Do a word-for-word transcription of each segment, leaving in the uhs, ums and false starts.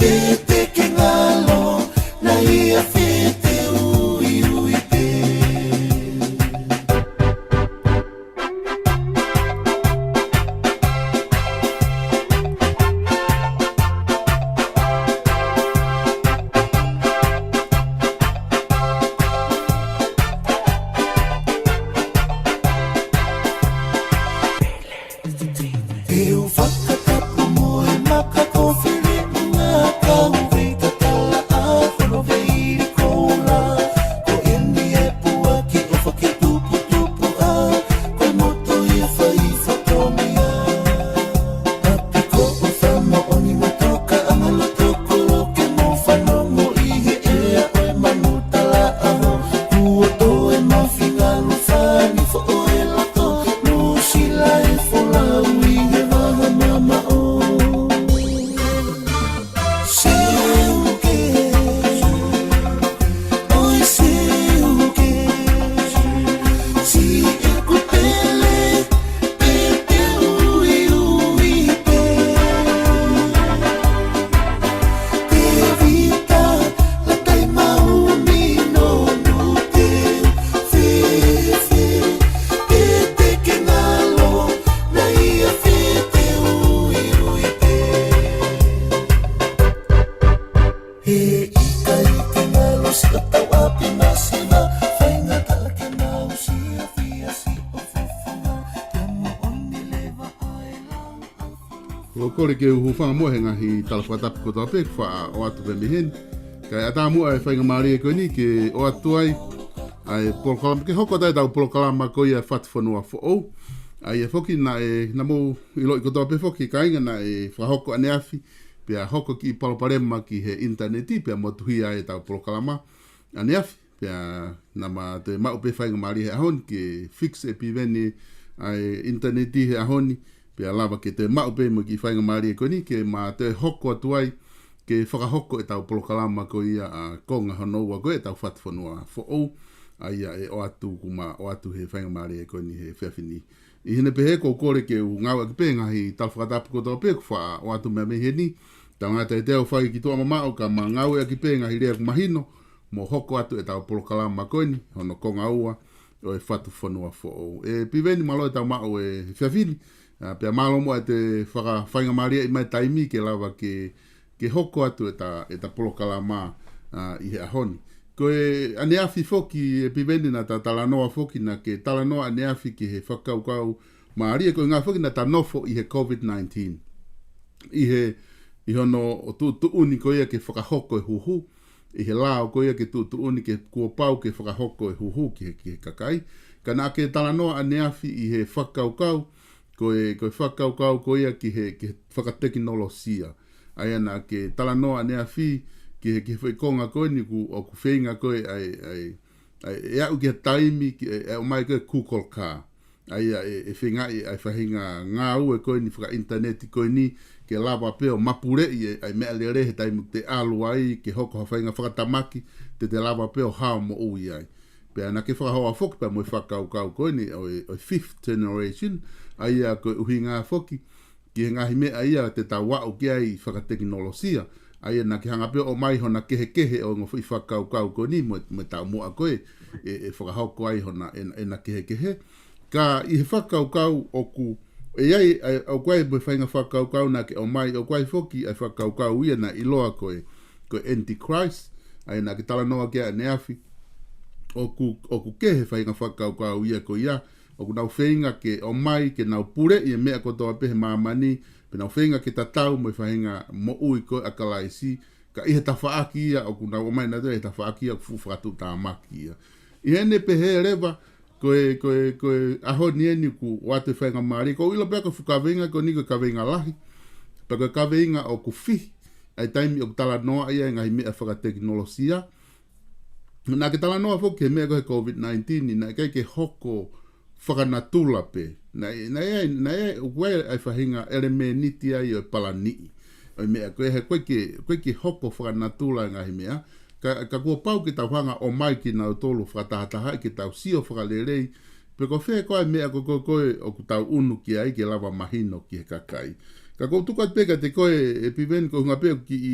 Te ke ngalo, na ia fete ui ui pe. Te u fakatapu mo e maka ko Filiʻunga kau vei tatala a hono vei koula. Ko eni e puaki ʻo faketuputupu a, ko e moto ia fai fatongia. Api ko ʻo famo ʻoni mo toka ʻa ngalo tokolo ke mo fanongo ʻi he ʻea ʻo e manu tala ʻaho. Kuo toe mafi ngalu fani foʻo e lako. Nuʻusila e folau ʻi he vaha mamaʻo. Seuke, ʻoi seuke, si ʻeku pele, pe te ui ui pe. Tevita, Latai Maumino, Nute, Fefe, Pete ke ngalo, na ia fete ui ui pe. He ʻikai ke ngalo siʻotau ʻapi masiva, faingataʻa ke nau siʻi afi siʻi ʻo fofonga, te mo ʻoni leva ai lau. Ko e kole ke u hūfanga mo e ngaahi tala fakatapu kotoa pē kuo faʻa ʻoatu pē mei heni. Kae ʻatā muʻa e faingamālie ko eni ke ʻoatu ai ʻa e polokalama, ke hoko atu ai ʻetau polokalama ko ia Fatu Fonua Foʻou. ʻA ia foki naʻe, naʻa mou ʻiloʻi kotoa pē foki kāinga naʻe fakahoko ʻaneafi, pea hoko e kiʻi palopalema ki he ʻinitaneti, pea motuhia ai ʻetau polokalama ʻaneafi. Pea naʻa ma toe maʻu pē faingamālie he ʻaho ni ke fix ʻe Piveni ʻa e ʻinitaneti he ʻaho ni, pea lava ke toe maʻu pē mo e kiʻi faingamālie ko eni ke ma toe hoko atu ai ke fakahoko ʻetau polokalama ko ia ʻa konga hono ua ko ia ʻetau Fatu Fonua Foʻou, ʻa ia ʻe ʻoatu, kuo ma ʻoatu he faingamālie ko eni he efiafi ni. ʻI heʻene pehē, ko e kole ke u ngāueʻaki pē ngaahi tala fakatapu kotoa pē kuo faʻa ʻoatu mei heni. Talangata e teo fai ki tuʻa mamaʻo ka ma ngāueʻaki pē ngaahi lea kuo mahino, mo hoko atu ʻetau polokalama ko eni, hono konga ua ʻo e Fatu Fonua Foʻou. ʻE Piveni, mālō e tau maʻu e efiafi ni, ʻa, pea mālō muʻa ʻete fakafaingamālieʻi mai taimi ke lava ke, ke hoko atu ʻeta, ʻeta polokalama, ʻa, ʻi he ʻaho ni. Ko e ʻaneafi foki ʻe Piveni naʻa ta talanoa foki, naʻa ke talanoa ʻaneafi ki he fakakaukau mālie ko e ʻuhinga foki naʻa ta nofo ʻi he COVID nineteen. ʻI he, ʻi hono ʻo tuʻutuʻuni ko ia ke fakahoko e huhu, ʻi he lao ko ia ke tuʻutuʻuni ke kuo pau ke fakahoko e huhu ki he, ki he kakai. Ka naʻa ke talanoa ʻaneafi ʻi he fakakaukau, ko e, ko e fakakaukau ko ia ki he, ki he fakatekinolosia. ʻA ia naʻa ke talanoa ʻaneafi ki he, ki he foʻi konga ko eni kuo, ʻoku feinga ko ē ʻa e, ʻa e, ʻa e, ʻe aʻu ki he taimi, ki, ʻe, ʻe ʻomai ko e Google car. ʻA ia ʻe, ʻe feingaʻi ʻa e faʻahinga ngāue ko eni fakaʻinitaneti ko eni ke lava pē ʻo mapuleʻi e, ʻa e meʻa lelei he taimi ʻoku te ʻalu ai, ke hoko ha faʻahinga fakatamaki, te te lava pē ʻo hao moʻui ai. Pea naʻa ke fakahoa foki pea mo e fakakaukau ko eni ʻo e, ʻo e fifth generation, ʻa ia ko e ʻuhinga foki ki he ngaahi meʻa ia te tau aʻu ki ai fakatekinolosia. ʻA ia naʻa ke hanga pē ʻo ʻomai hona kehekehe ʻo e ongo foʻi fakakaukau ko eni mo, mo e taumuʻa ko ē ʻe, ʻe fakahoko ai hona, ʻe, ʻena kehekehe. Ka ʻi he fakakaukau ʻoku, ʻe ʻi ai, ʻa, ʻoku ʻi ai mo e faʻahinga fakakaukau naʻa ke ʻomai, ʻoku ʻi ai foki ʻa e fakakaukau ia naʻe ʻiloa ko e, ko e Antichrist, ʻa ia naʻa ke talanoa ki ai ʻaneafi. ʻOku, ʻoku kehe faʻahinga fakakaukau ia ko ia, ʻoku nau feinga ke ʻomai, ke nau puleʻi e meʻa kotoa pē he māmani, pea nau feinga ke tatau mo e faʻahinga moʻui ko ē ʻa Kalaisi, ka ʻi he tafaʻaki ia ʻoku nau ʻomai nautolu, ʻi he tafaʻaki ia ʻoku fuʻu fakatuʻutāmaki ia. ʻI heʻene pehē leva, ko e, ko e, ko e ʻaho ni eni kuo ʻoatu e faingamālie, ʻoku ou ʻilo pē ko e fuʻu kaveinga ko eni ko e kaveinga lahi, pea ko e kaveinga ʻoku fihi ʻa e taimi ʻoku talanoaʻi ai e ngaahi meʻa fakatekinolosia. Naʻa ke talanoa foki he meʻa ko e COVID nineteen, naʻe ʻikai ke hoko fakanatula pē. Naʻe, naʻe, naʻe, ʻoku ʻi ai e faʻahinga ʻelemēniti ai ʻo e palaniʻi ʻo e meʻa ko ē, he ʻoku ʻikai ke, ʻoku ʻikai ke hoko fakanatula e ngaahi meʻa. Ka, ka kuo pau ke tau hanga ʻo ʻomai kinautolu fakatahatahaʻi ke tau sio fakalelei pe ko fē koā e meʻa ko ē, ko ē, ko ē ʻoku tau ʻunu ki ai ke lava mahino ki he kakai. Ka ʻoku ou tuku atu pē kiate koe ʻe Piveni, ko e ʻuhinga pē ʻoku kiʻi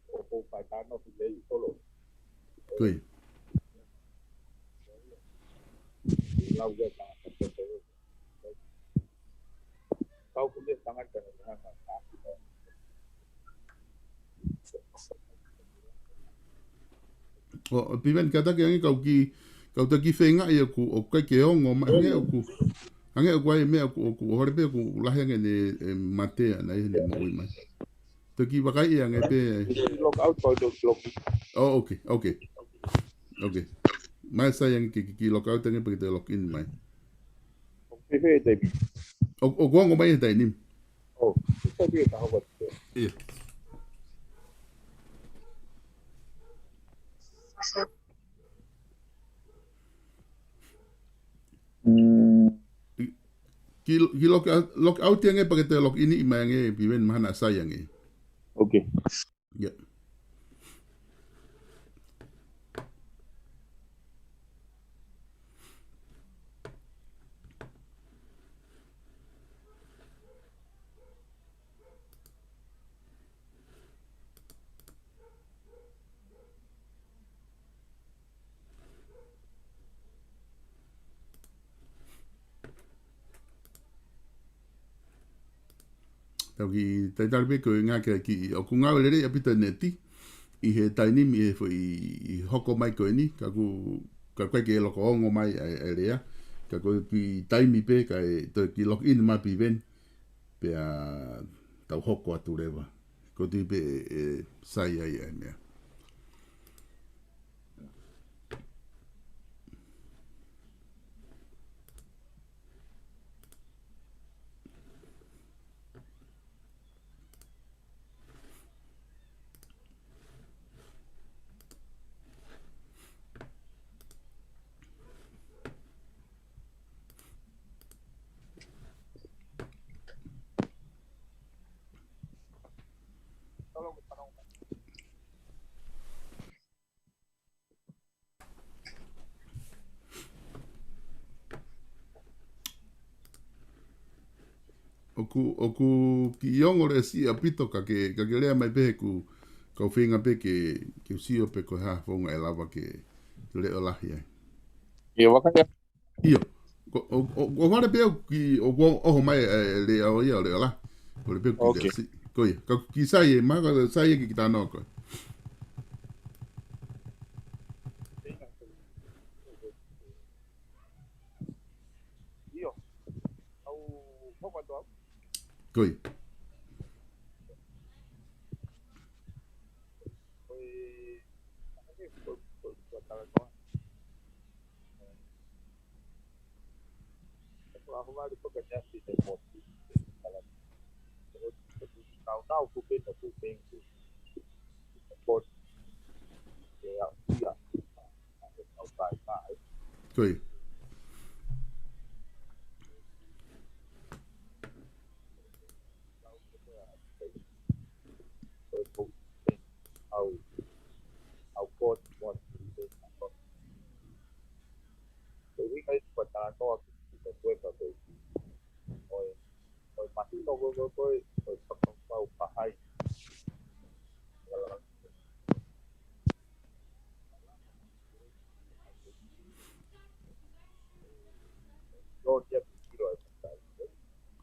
ʻoku ou fai talanoa ki ai ʻi Kolo. Ko ia. Lau ia ka Kau ko e tangata na hanga ʻo ʻo, ʻo Piveni, kātaki ange kau ki, kau taki feinga ia ʻoku, ʻoku ʻikai ke ongo mai, hangē ʻoku, hangē ʻoku ʻi ai e meʻa ʻoku, ʻoku, ʻoku hore pē ʻoku lahi ange ʻene, e, mate ʻana ʻi heʻene moʻui mai. Toki vakai ange pē. Log out, kau toki log in. Oh, okay, okay. Okay. Mai sai ange ke, ke, ke log out ange pea ke toe log in mai. Pehē taimi. ʻO, ʻoku ongo mai he taimi ni. Oh, sai pē ka hoko. Ia. Mm. Ki, ki log out, log out ange pea ke toe log in mai ange Piveni mahalo sai ange. Okay. Ia. Tau kiʻi talitali pē ko e ngaahi kiʻi, ʻoku ngāue lelei ʻaupito ʻene neti ʻi he taimi ni, ʻi he foʻi, ʻi he hoko mai ko eni, ka ʻoku, ka ʻoku ʻikai ke loko ongo mai ʻa e, ʻa e lea, ka ko e kiʻi taimi pē, kae toe kiʻi log in mai Piveni, pea tau hoko atu leva. Ko e tui pē ʻe, ʻe sai ai ʻa e meʻa. ʻOku, ʻoku kiʻi ongo lesi ʻaupito ka ke, ka ke lea mai pē he ʻoku kau feinga pē ke, ke sio pe ko e hā e founga ʻe lava ke, ke leʻo lahi ai. Ia, vaka ia. ʻIo. Ko, ʻo, ʻo, ʻo vale pē ʻoku, ʻoku ʻoho mai e, e lea ʻo ia, ʻo leʻo lahi. Ko le pē ʻoku kiʻi Okay. lesi. Ko ia. Ka kiʻi sai e, mahalo sai e kiʻi talanoa ko ē. ʻIo. Au, hoko atu au. Ko ia. Ko e, ko e, ko e, ko e talanoa. Ko e ʻaho vale ko e ka te asi te moti. Tala. Ko e, ko e, kau tau kupe, tau kupe, kupe. Ko e, ia, ia. Ko ia.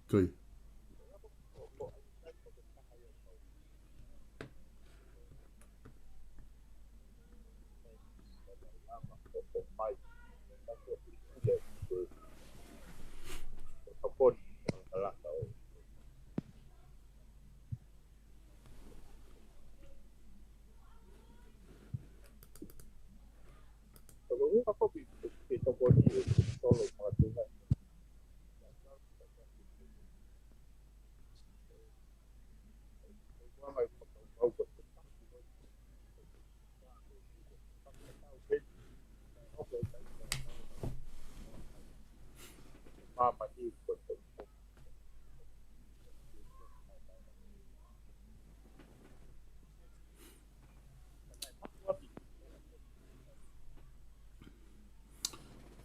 Ko ia.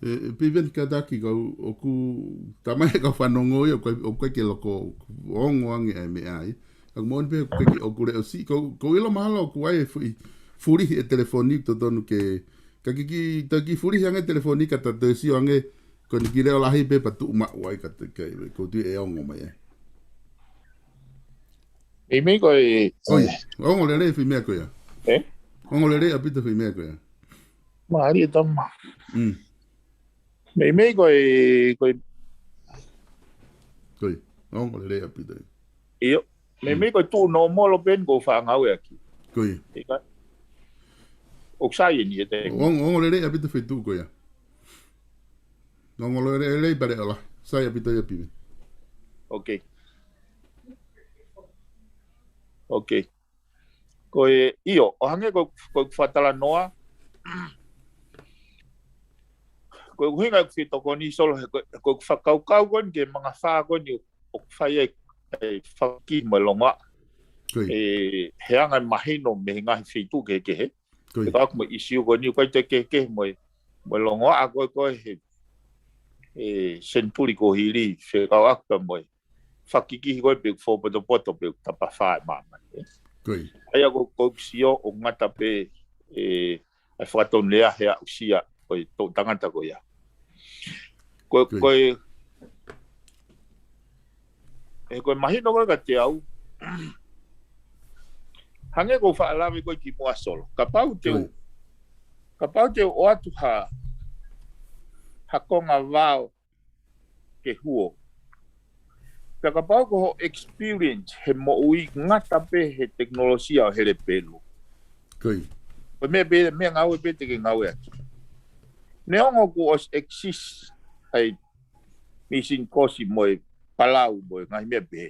ʻE, ʻe Piveni, kātaki, kau ʻoku tamai e kau fanongo ia, ʻoku ʻikai, ʻoku ʻikai ke loko ongo ange ʻa e meʻa ia. Ka ʻoku moʻoni pē ʻoku ʻikai ke, ʻoku leʻo siʻi, kau, kau ʻilo mahalo ʻoku ʻi ai e foʻi fulihi e telefoni, totonu ke, ka ke kiʻi, ta kiʻi fulihi ange e telefoni ka ta toe sio ange, ko eni kiʻi leʻo lahi pē pea tuʻu maʻu ai ka te kai, ʻoku ou tui ʻe ongo mai ai. Meimei ko e, ʻOi, ongo lelei e foʻi meʻa ko ia. ʻE? Ongo lelei ʻaupito e foʻi meʻa ko ia. Mālie Tama. Mm. Meimei ko e, ko e, Ko ia. Ongo lelei ʻaupito ia. ʻIo. Meimei ko e tuʻu nōmolo pē eni ʻoku ou faʻa ngāueʻaki. Ko ia. ʻIkai. ʻOku sai eni e te. Ongo, ongo lelei ʻaupito e feituʻu ko ia. Ongo lelei, lelei pale ola. Sai ʻaupito ia, Piveni. Ok. Ok. Ko e, ʻio, ʻo hangē ko, ko e fakatalanoa, ko e ʻuhinga ʻeku fie tokoni Solo, he ko, ko e fakakaukau ko eni ki he mangafā ko eni ʻoku fai ai e fakaki mo e longoaʻa. Ko ia. ʻE, he anga e mahino mei he ngaahi feituʻu kehekehe. Ko ia. He ka ʻoku mo e ʻisiū ko eni ʻoku ʻikai toe kehekehe mo e, mo e longoaʻa ko ē ko ē he, he senituli kuo hili, fekauʻaki pea mo e fakakikihi ko ē pe ʻoku fōpotopoto pe ʻoku tapafā e māmani, ē. Ko ia. ʻA ia ko, ko ʻeku sio ʻoku ngata pē, ē, ʻa e fakatonulea he aʻusia ʻo e toʻu tangata ko ia. Ko, Ko ia. ko e, ē, ko e mahino ko ē kiate au, hangē ko e faʻa lave ko ē kimuʻa Solo. Kapau te u, Ko ia. kapau te u ʻoatu ha, ha konga vao ke huo. Pea kapau ko hoʻo experience he moʻui ngata pē he tekinolosia ʻo e helepelu. Ko ia. Ko e meʻa pē, meʻangāue pē te ke ngāueʻaki. Neongo kuo ʻosi exist ai mīsini kosi mo e palau mo e ngaahi meʻa pehē.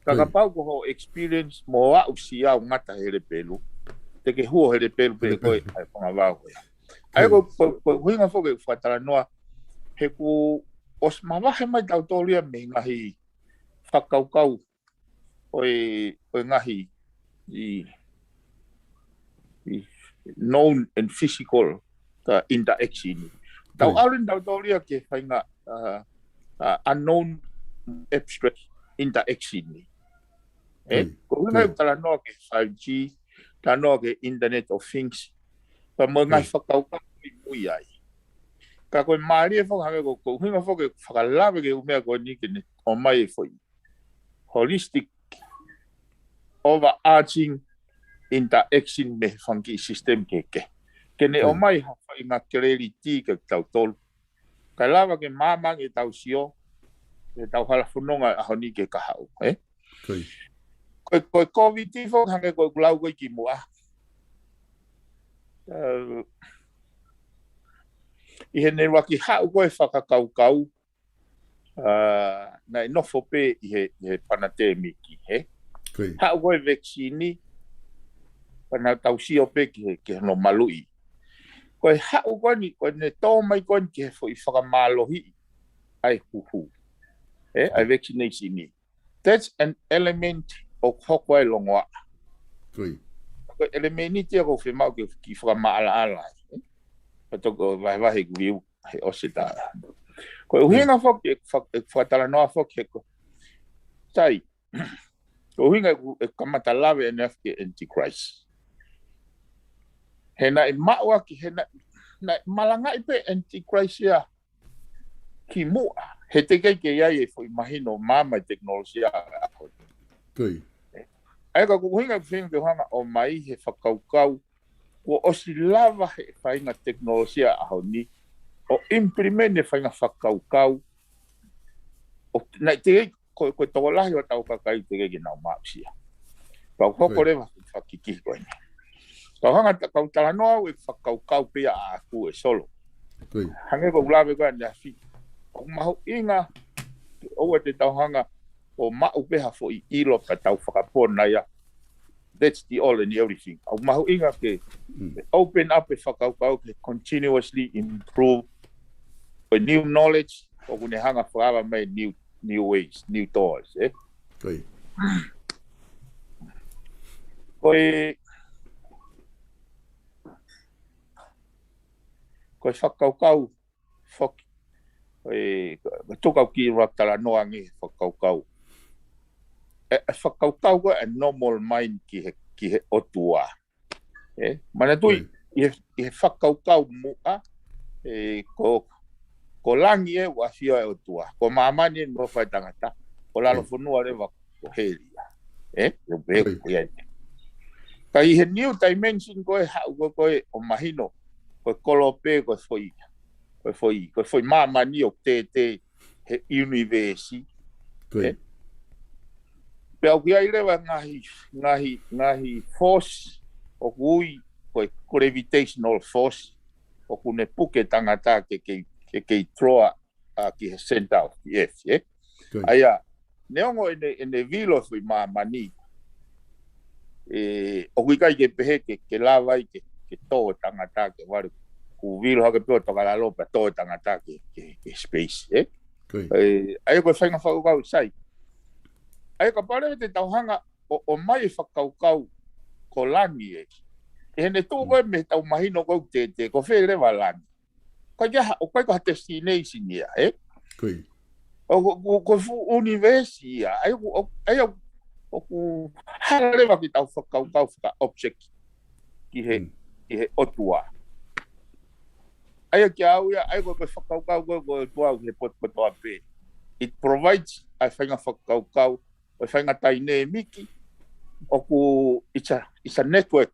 Ka Ko ia. kapau ko hoʻo experience mo hoʻo aʻusia ʻoku ngata he helepelu, te ke huo helepelu pē Helepelu. ko e ʻai pangavao ko ia. ʻA ia Ko ko, ia. ko, ko e ʻuhinga foki e fakatalanoa, he kuo ʻosi mavahe mai tautolu ia mei he ngaahi fakakaukau ʻo e, ʻo e ngaahi ʻi, ʻi known and physical ka interaction. Tau Ko ia. ʻalu eni tautolu ia ki he faʻahinga, uh, uh, unknown abstract interaction. Ē? Ko ia. Ko e ʻuhinga Ko ia. e talanoa ki he five G, talanoa ki he Internet of Things, pea mo e ngaahi Ko ia. fakakaukau ʻi mui ai. Ka ko e mālie foki hangē ko, ko e ʻuhinga foki e fakalave ki he ʻū meʻa ko eni ke ne ʻomai e foʻi holistic overarching interaction mei he fanga kiʻi system kehekehe. Ke ne Ko ia. ʻomai ha faʻahinga clarity kiate kitautolu. Kae lava ke maama ange ʻetau sio, ʻetau hala fononga ʻaho ni ki he kahaʻu, ē? Ko ia. Ko e, ko e Covid foki hangē ko ʻeku lau ko ē kimuʻa. Uh, ʻi heʻene ʻuluaki haʻu ko ē fakakaukau, uh, naʻe nofo pē ʻi he, ʻi he panatemiki, ē? Ko ia. Haʻu ko ē vaccine, pea naʻa tau sio pē ki he, ki hono maluʻi. Ko e haʻu ko eni, ko ʻene tō mai ko eni ki he foʻi fakamālohiʻi ʻa e huhu. Ē, ʻa e Ko ia. vaccination. That's an element ʻoku hoko ai e longoaʻa. Ko ia. Ko e ʻelemēniti ia ʻoku fiemaʻu ke kiʻi fakamaʻalaʻala ai, ē? Ka toko vahevahe ʻeku view he ʻosi tā. Ko e ʻuhinga Ko ia. foki, e fa-, e fakatalanoa foki he ko. Sai, ko e ʻuhinga ʻeku, ʻeku kamata lave ʻeni ʻaki e Antichrist. He naʻe maʻu ʻaki, he naʻe, naʻe malangaʻi pē Antichrist ia kimuʻa. he teʻeki ke ʻi ai e foʻi mahino maama e tekinolosia ʻaho ni. Ko ia. ʻA ia ka ko e ʻuhinga ke feinga ke hanga ʻo ʻomai he fakakaukau kuo ʻosi lava he faʻahinga tekinolosia ʻaho ni ʻo implement e faʻahinga fakakaukau ʻo naʻe teʻeki ko, ko e tokolahi ʻo hotau kakai teʻeki ke nau maʻusia. Pea u hoko Ko ia. leva he fakakaukau ko eni. Kau hanga ta-, kau talanoa au e fakakaukau pē ia ʻaʻaku ʻe Solo. Ko ia. Hangē ko ʻeku lave ko ē ʻaneafi. ʻOku mahuʻinga ke ʻoua te tau hanga ʻo maʻu pē ha foʻi ʻilo pea tau fakapona ia. That's the all and everything. ʻOku mahuʻinga ke Mm. open up e fakakaukau ke continuously improve ko e new knowledge, ʻoku ne hanga fakaava mai new, new ways, new doors, eh? Ko ia. Ko e, ko e fakakaukau foki. Ko e, ko e tuku au ki he talanoa ange he fakakaukau. E, e fakakaukau ko e normal mind ki he, ki he ʻOtua. Eh, manatuʻi, Ko ia. ʻi he, ʻi he fakakaukau muʻa, eh, ko, ko langi ʻe ʻafio e ʻOtua, ko māmani ʻe mo fai tangata, ko lalo Ko ia. fonua leva ko heli ia. Eh, ʻo pē Ko ia. ko ia. Ka ʻi he new dimension ko e haʻu ko, ko e ʻo mahino, ko e kolope, ko e foʻi, ko e foʻi, ko e foʻi māmani ʻoku tētē he universe. Ko ia. Eh? Pea ʻoku ʻi ai leva ngaahi, ngaahi, ngaahi force ʻoku ui ko e gravitational force ʻoku ne puke tangata ke, ke, ke, ke draw a ki he center of the earth, eh? Ko ia. ʻA ia, neongo ʻene, ʻene vilo foʻi māmani, eh, ʻoku ʻikai ke pehē ke, ke lava ai ke, ke tō tangata ke vale ku vilo hake pē ʻo toka lalo pea tō tangata ke, ke, ke space, eh? Ko ia. Eh, ʻa ia ko e faʻahinga fakakaukau sai. ʻA ia kapau leva te tau hanga ʻo, ʻomai e fakakaukau ko langi ʻe. ʻI heʻene tuʻu Mm. ko e mei heʻetau mahino ko e tētē, ko fē leva langi. Ko ia, ʻoku ʻikai ko ha destination ia, eh? Ko ia. ʻO, ko, ko, ko e fuʻu universe ia. ʻA ia ʻoku, ʻo, ʻa ia ʻoku, ʻoku hala leva ke tau fakakaukau faka-object ki he, Mm. ki he ʻOtua. ʻA ia kiate au ia, ʻa ia ko e, ko e fakakaukau ko e, ko e ʻOtua he potopoto pē. It provides ʻa e faʻahinga fakakaukau, ʻo e faʻahinga dynamic, ʻoku it's a, it's a network.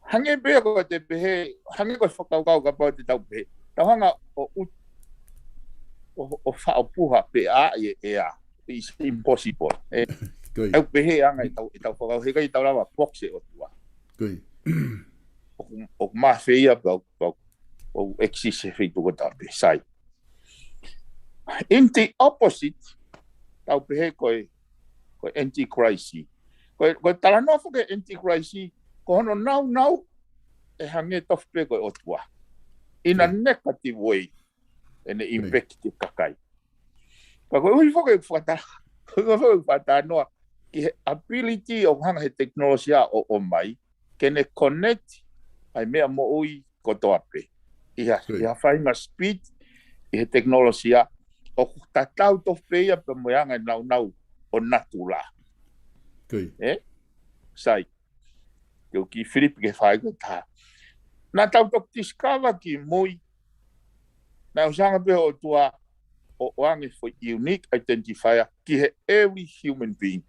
Hangē pē ko e te pehē, hangē ko e fakakaukau kapau te tau pehē. Tau hanga ʻo ut-, ʻo, ʻo faʻo puha pē ʻa e ʻea. It's impossible. Eh, Ko ia. ʻoku pehē ʻa e ngaahi ʻetau, ʻetau fakakaukau, heʻikai tau lava box e ʻOtua. Ko ia. ʻOku, ʻoku mafeia pau, pau, pau exist he feituʻu kotoa pē, sai. In the opposite, tau pehē ko e, ko e antichrist. Ko e, ko e talanoa foki e antichrist, ko hono naunau ʻe hangē tofu pē ko e ʻOtua. In a Right. negative way, ʻene Right. impact ki he kakai. Ka ko e ʻuhi foki ʻeku fakata-, ko e ʻuhi foki ʻeku fakatalanoa ki he ability ʻoku hanga he tekinolosia ʻo, ʻomai, ke ne connect ʻa e meʻa moʻui kotoa pē. ʻI ha, Right. ʻi ha faʻahinga speed, ʻi he tekinolosia, ʻoku tatau tofu pē ia pea mo e anga e naunau ʻo natula. Ko ia. Eh? Sai. Ke u kiʻi filipi ki he faʻahi ko e taha. Naʻa tau toki discover ki mui, naʻe ʻosi hanga pē ʻOtua ʻo, ʻo ʻoange foʻi unique identifier ki he every human being,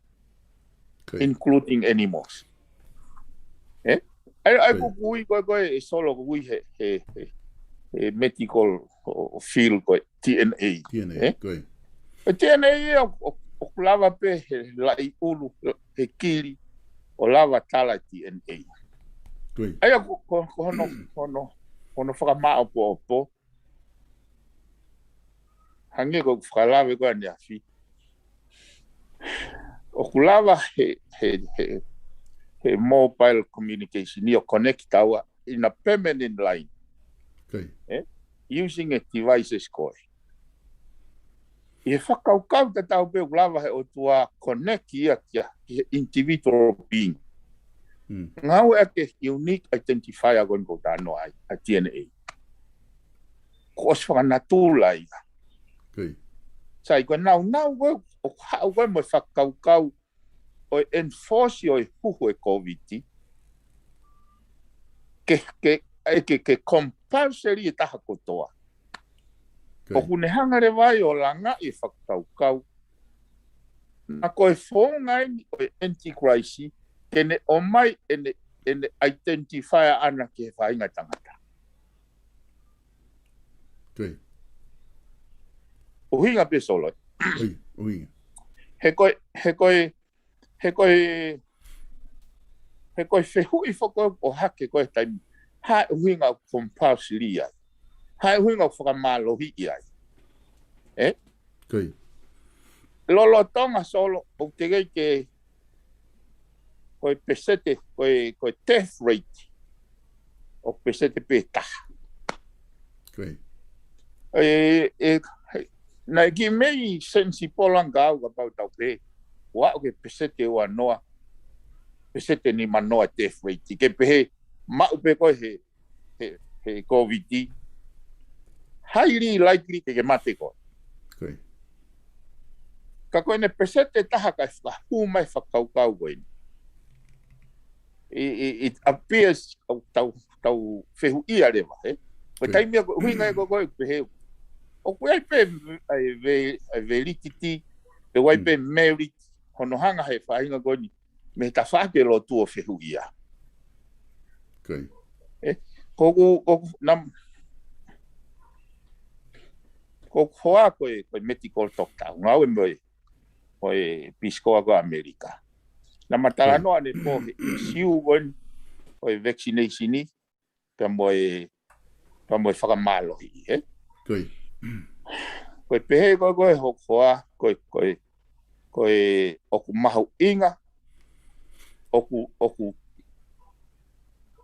Ko ia. including animals. Eh? ʻA ia, ʻa ia Ko ia. ʻoku ui ko e, ko e ʻe Solo ʻoku ui he, he, he, he medical ʻo, ʻo field ko e D N A. D N A, Eh? ko ia. E D N A ia ʻo, ʻo, ʻoku lava pē he laʻi ʻulu, he kili, ʻo lava tala e D N A. Ko ia. ʻA ia ko, ko, ko hono, hono, hono fakamāʻopoʻopo. Hangē ko e fakalave ko ē ʻaneafi. ʻOku lava he, he, he, he mobile communication ʻo connect taua in a permanent line. Ko ia. Eh? Using e devices ko ē. ʻI he fakakaukau tatau pē ʻoku lava he ʻOtua connect ia ki he, ki he individual being. Mm. Ngāueʻaki e unique identifier ko eni ʻoku talanoa ai, ʻa e D N A. Kuo ʻosi fakanatula ia. Ko ia. Sai, ko e naunau ko ē, ʻoku haʻu ko ē mo e fakakaukau ʻo e enforce ʻo e huhu e Covid. Ke, ke, ʻe ke, ke compulsory e taha kotoa. ʻOku ne hanga leva ai ʻo langaʻi e fakakaukau naʻa ko e founga eni ʻo e Antichrist ke ne ʻomai ʻene, ʻene identifier ʻana ki he faʻahinga tangata. ʻUhinga pē Solo. He ko e, he ko e, he ko e, he ko e fehuʻi foki ʻoku ʻohake ko e taimi. Hā e ʻuhinga ʻoku compulsory ai? Hā e ʻuhinga ʻoku fakamālohiʻi ai? Ē? Lolotonga Solo, ʻoku teʻeki ke, ko e peseti, ko e, ko e death rate ʻoku peseti pē taha. ʻE, ʻe, naʻe kiʻi mei sensible ange au kapau tau pehē ʻoku aʻu ki he peseti ua noa, peseti nima noa death rate. Ke pehē maʻu pē koe he, he, he COVID, highly likely ke ke mate koe. Ka ko ʻene peseti taha kae fakahū mai fakakaukau ko eni. It, it, it appears tau, tau, tau fehuʻia leva, ē? Ko e taimi ia ko e ʻuhinga ia ko e pehē ʻoku ʻi ai pē ʻa e ve-, ʻa e validity, pe ʻoku ʻi ai pē merit, hono hanga he faʻahinga ko eni mei he tafaʻaki e lotu ʻo fehuʻia. Ē, ko ʻeku, ko ʻeku, nam-, ko ʻeku hoa ko e, ko e medical doctor, ngāue mo e, mo e Peace Corps ko ʻAmelika. Naʻá ma talanoa ʻanepō he ʻisiū ko eni ʻo e vaccination, pea mo e, pea mo e fakamālohiʻi, ē? Ko e pehē ko e, ko e hoku hoa, ko e, ko e, ko e ʻoku mahuʻinga, ʻoku, ʻoku,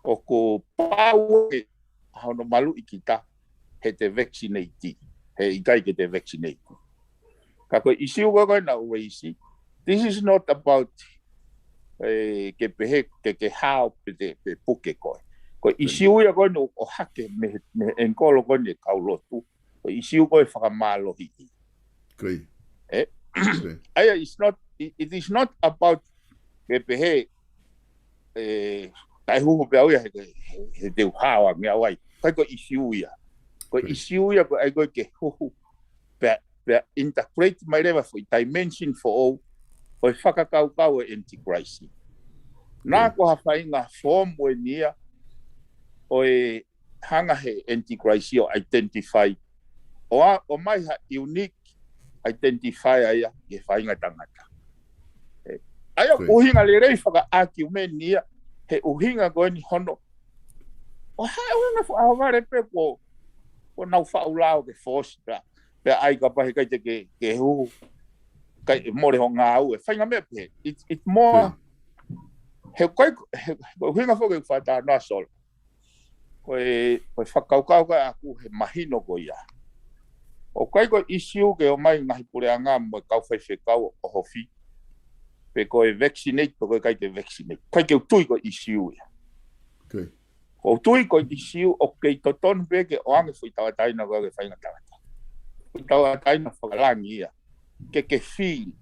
ʻoku pau ke hono maluʻi kita, he te vaccinate, he ʻikai ke te vaccinate. Ka ko e ʻisiū ko e, ko e naʻe ʻosi. This is not about, ē, ke pehē, ke, ke hao pe te, pe puke koe. Ko e ʻisiū ia ko eni ʻoku ʻohake mei he, mei he ʻengikolo ko eni e kau lotu. Ko e ʻisiū ko e fakamālohiʻi. Ē? ʻA ia, it's not, it, it is not about ke pehē, ē, kae huhu pē au ia he, he, he te u hao ange au ai. ʻIkai ko e ʻisiū ia. Ko e ʻisiū ia ko e ʻai ko e ke huhu. Pea, pea integrate mai leva foʻi dimension foʻou ʻo e fakakaukau ʻo e Antichrist. Naʻa ko ha faʻahinga form eni ia ʻo e hanga he Antichrist ʻo identify, ʻo a, ʻomai ha unique identifier ia ki he faʻahinga tangata. Ē, ʻa ia ʻoku ʻuhinga lelei fakaʻākiumeni ia, he ʻuhinga ko eni hono, ʻo hā e ʻuhinga fakaʻaho vale pē ko, ko nau faʻu lao ke force pea, pea ʻai kapau he ʻikai te ke, ke huhu, ʻikai e mole ho ngāue, faʻahinga meʻa pehē. It, it more, he ko e, he, ko e ʻuhinga foki ʻeku fakatalanoa Solo. Ko e, ko e fakakaukau ko ē ʻaʻaku he mahino ko ia. ʻOku ʻikai ko e ʻisiū ke ʻomai ngaahi puleʻanga mo e kau faifekau ʻo ʻohofi pe ko e vaccinate pe ko e ʻikai ke vaccinate. ʻIkai ke u tui ko e ʻisiū ia. Ko u tui ko e ʻisiū ʻoku kei totonu pē ke ʻoange foʻi tauʻatāina ko ē ki he faʻahinga tangata. Foʻi tauʻatāina fakalangi ia. Ke ke fili.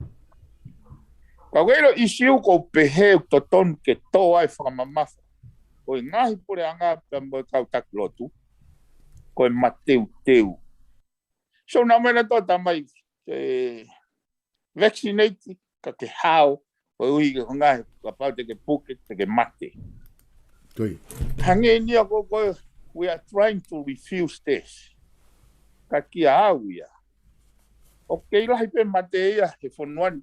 Ka ko e ʻilo ʻisiū ʻoku ou pehē ʻoku totonu ke tō ai fakamamafa ko e ngaahi puleʻanga pea mo e kau taki lotu, ko e mateuteu. So naʻa mo ʻena tō tamai, ē, vaccinate ka ke hao, koeʻuhi ko e ngaahi, kapau te ke puke, te ke mate. Hangē ni ia ko, ko, we are trying to refuse this. Ka kia au ia, ʻoku kei lahi pē mate ia he fonua ni.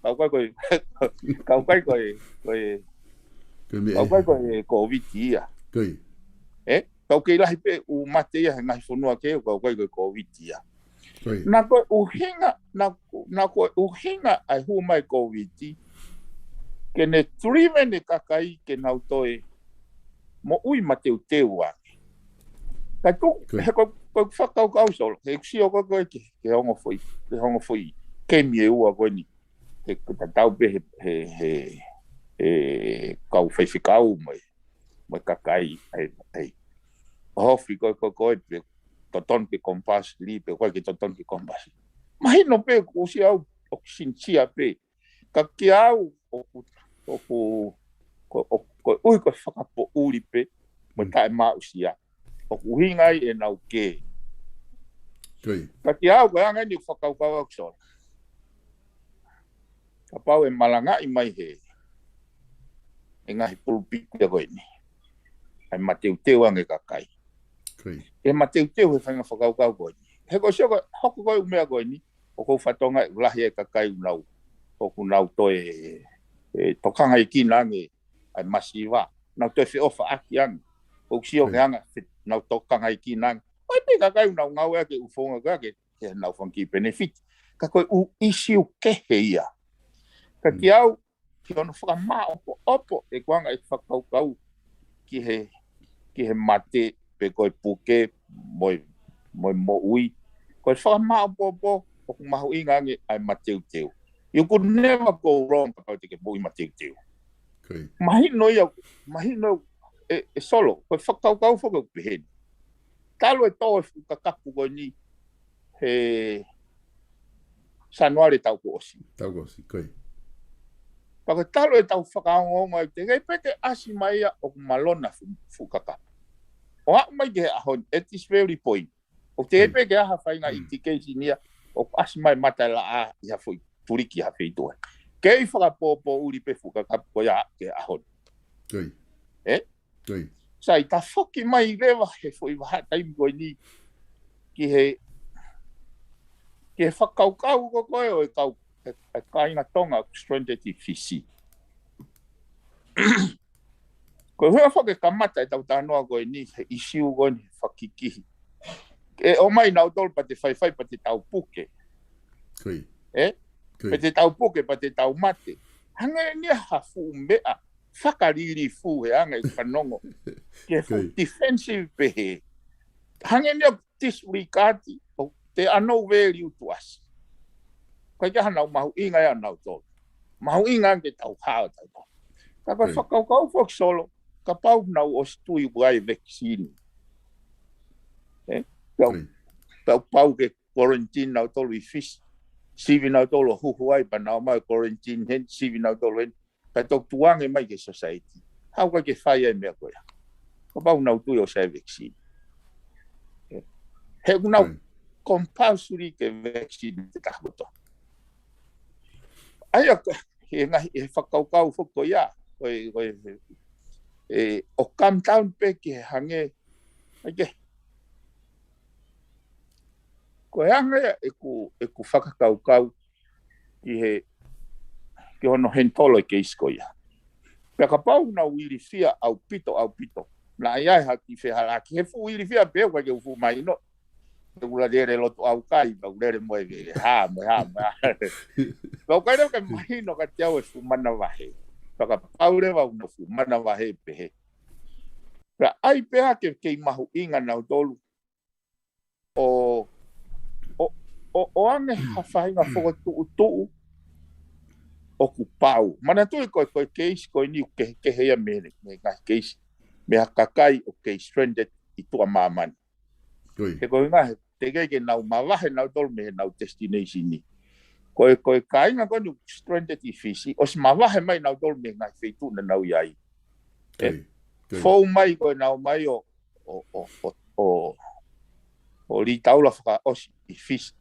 Ka ʻoku ʻikai ko e, ka ʻoku ʻikai ko e, ko e, ka ʻoku ʻikai ko e COVID ia. Ē? Ka ʻoku kei lahi pē ʻū mate ia he ngaahi fonua kehe, ka ʻoku ʻikai ko e COVID ia. Naʻa ko e ʻuhinga, naʻa, naʻa ko e ʻuhinga ʻa e hū mai COVID, ke ne driven e kakai ke nau toe moʻui mateuteu ange. Ka tuku, he ko, ko e fakakaukau Solo, he ʻoku sio ko ē ke, ke ongo foʻi, ke ongo foʻi kemi ʻe ua ko eni. He ko e tatau pē he, he, he, he kau faifekau mo e, mo e kakai, ʻai, ʻai. ʻOhofi ko ē, ko ē, ko ē, pe totonu ke compulsory, pe ko ē ʻikai ke totonu ke compulsory. Mahino pē, ʻoku ʻosi au, ʻoku sincere pē. Ka kia au, ʻoku, ʻoku, ko, ʻo, koeʻuhi ko e fakapoʻuli pē, mo e taʻemaʻusia. ʻOku ʻuhinga ai ʻenau kē. Ka kiate au, ko e anga eni ʻeku fakakaukau ʻaʻaku, Solo. Kapau ʻe malangaʻi mai he, he ngaahi pulupiki ko eni, ʻa e mateuteu ange kakai. ʻE mateuteu he faʻahinga fakakaukau ko eni. He ko e sio ko e hoko ko e ʻū meʻa ko eni, ʻoku ou fakatokangaʻi ʻoku lahi e kakai ʻoku nau, ʻoku nau toe, ʻe, tokangaekina ange ʻa e masiva. Nau toe feʻofaʻaki ange. ʻOku sio ke anga, nau tokangaekina ange. ʻOku ʻi ai pē kakai ʻoku nau ngāue ʻaki e ʻū founga ko ia ke, ke nau fanga kiʻi penefiti. Ka ko e ʻū ʻisiū kehe ia. Ka kiate au, ki hono fakamāʻopoʻopo ʻeku anga ʻeku fakakaukau ki he, ki he mate pe ko e puke mo e, mo e moʻui. Ko e fakamāʻopoʻopo ʻoku mahuʻinga ange ʻa e mateuteu. You could never go wrong kapau te ke moʻui mateuteu. Mahino ia, mahino ʻe, ʻe Solo, ko e fakakaukau foki ʻoku pehē ni. Talu e tō e fuʻu kakapu ko eni he Sānuali taʻu kuo ʻosi. Taʻu kuo ʻosi, ko ia. Pea ko e talu ʻetau fakaongoongo ai, teʻeki pē ke ʻasi mai ia ʻoku malona fuʻu, fuʻu kakapu. ʻO aʻu mai ki he ʻaho ni, at this very point, ʻoku teʻeki pē ke ʻi ai ha faʻahinga indication ia ʻoku ʻasi mai mata e laʻā ʻi ha foʻi tuliki ha feituʻu. Kei fakapōpōʻuli pē fuʻu kakapu ko ia ki he ʻaho ni. Sai, tafoki mai leva he foʻi vahaʻa taimi ko eni ki he, ki he fakakaukau ko ē ʻo e kau, e, e kāinga Tonga stranded ʻi Fisi. Ko e hua foki e kamata ʻetau talanoa ko eni, he ʻisiū ko eni, fakakikihi. ʻE ʻomai nautolu pea te faifai pea te tau puke. Pea te tau puke, pea te tau mate. Hangē eni ha fuʻu meʻa fakalilifu he anga ʻeku fanongo. Ki he fuʻu defensive pehē. Hangē eni ʻoku disregard, ʻoku te ano value to us. Ka ʻikai ke ʻi ai hanau mahuʻinga ia ʻanautolu. Mahuʻinga ange ke tau hao tau tau. Ka ko e fakakaukau foki, Solo, kapau nau ʻosi tui ʻoku ʻi ai e vaccine. Pea, pea pau ke quarantine nautolu ʻi Fisi. Sivi nautolu ʻo huhu ai pea nau ō mai quarantine heni, sivi nautolu heni. Pea toki tukuange mai ki he society. Haʻu ka ke fai ai meʻa ko ia. Kapau nau tui ʻoku ʻi ai e vaccine. He ʻoku nau compulsory ke vaccine te taha kotoa. ʻA ia ko e, he ngaahi, he fakakaukau foki ko ia. Ko e, ko e, ʻe, ʻo come down pē ki he hangē. ʻAi ke. Ko e anga ia ʻeku, ʻeku fakakaukau ki he, ki hono handle e keisi ko ia. Pea kapau nau ilifia ʻaupito, ʻaupito. Naʻe ʻi ai ha kiʻi fehālaaki he fuʻu ilifia pē ʻoku ʻikai ke u fuʻu mahino. Te u lele loto ʻaukai, pea u lele mo e hā, mo e hā, mo e hā. Pea ʻoku ʻikai leva ke mahino kiate au e fuʻu manavahē. Pea kapau leva ʻoku nau fuʻu manavahē pehē. Pea ʻai pē ā ke kei mahuʻinga nautolu ʻo, ʻo, ʻo, ʻoange ha faʻahinga fokotuʻutuʻu ʻoku pau. Manatuʻi ko e, ko e keisi ko eni ʻoku kehekehe ia mei, mei he ngaahi keisi mei ha kakai ʻoku kei stranded ʻi tuʻa māmani. He ko e ngaahi, teʻeki ai ke nau mavahe nautolu mei heʻenau destination ni. Ko e, ko e kāinga ko eni ʻoku stranded ʻi Fisi, ʻosi mavahe mai nautolu mei he ngaahi feituʻu naʻa nau ʻi ai. Fou mai ko ē nau mai ʻo, ʻo, ʻo, ʻo, ʻo, ʻo lī taula fakaʻosi ʻi Fisi.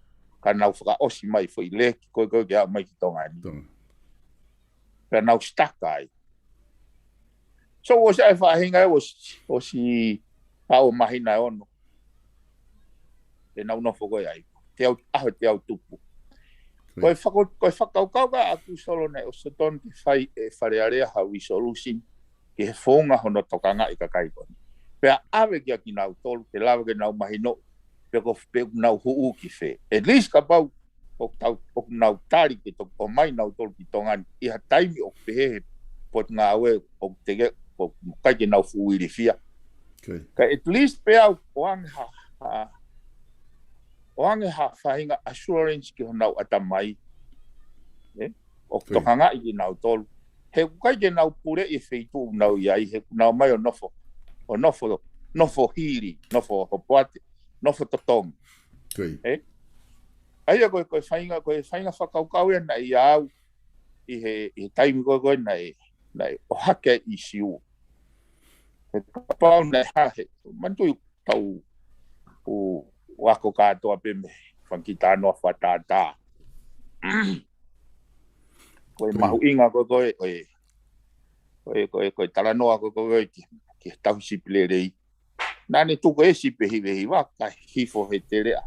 Ka nau fakaʻosi mai foʻi leki ko ē ko ē ke aʻu mai ki Tonga ni. Pea nau stuck ai. So ʻosi ʻa e faʻahinga ʻosi, ʻosi pau māhina ʻe ono. Te nau nofo ko ē ai. Te au, ʻaho te au tupu. Ko e faka-, ko e fakakaukau ʻaʻaku, Solo, naʻe ʻosi totonu ke fai ʻe Fale Alea ha resolution ki he founga hono tokangaʻi kakai ko eni. Pea ʻave kia kinautolu, ke lava ke nau mahino, pe ko, pe ʻoku nau hū ki fē. At least kapau ʻoku tau, ʻoku nau tali ke toki ʻomai nautolu ki Tonga ni ʻi ha taimi ʻoku pehē he potungāue ʻoku teʻeki, ʻoku ʻikai ke nau fuʻu ilifia. Ka at least pea ʻoange ha, ha, ʻoange ha faʻahinga assurance ki honau ʻatamai. ʻOku tokangaʻi kinautolu. He ʻoku ʻikai ke nau puleʻi e feituʻu ʻoku nau ʻi ai, he ʻoku nau mai ʻo nofo, ʻo nofo, nofo hili, nofo hopoate, nofo totongi. ʻA ia ko e, ko e faʻahinga, ko e faʻahinga fakakaukau ia naʻe ʻiate au ʻi he, ʻi he taimi ko ē ko ē naʻe, naʻe ʻohake ai e ʻisiū. He kapau naʻe hā he, manatuʻi tau, ʻo, ʻoku ako kātoa pē mei he fanga kiʻi talanoa fakatātā. Ko e mahuʻinga ko ē, ko e, ko e, ko e, ko e talanoa ko ē, ko e ki, ki he tauhi sipi lelei. Naʻa ne tuku e sipi ʻe hiva hiva, kae hifo he teleʻa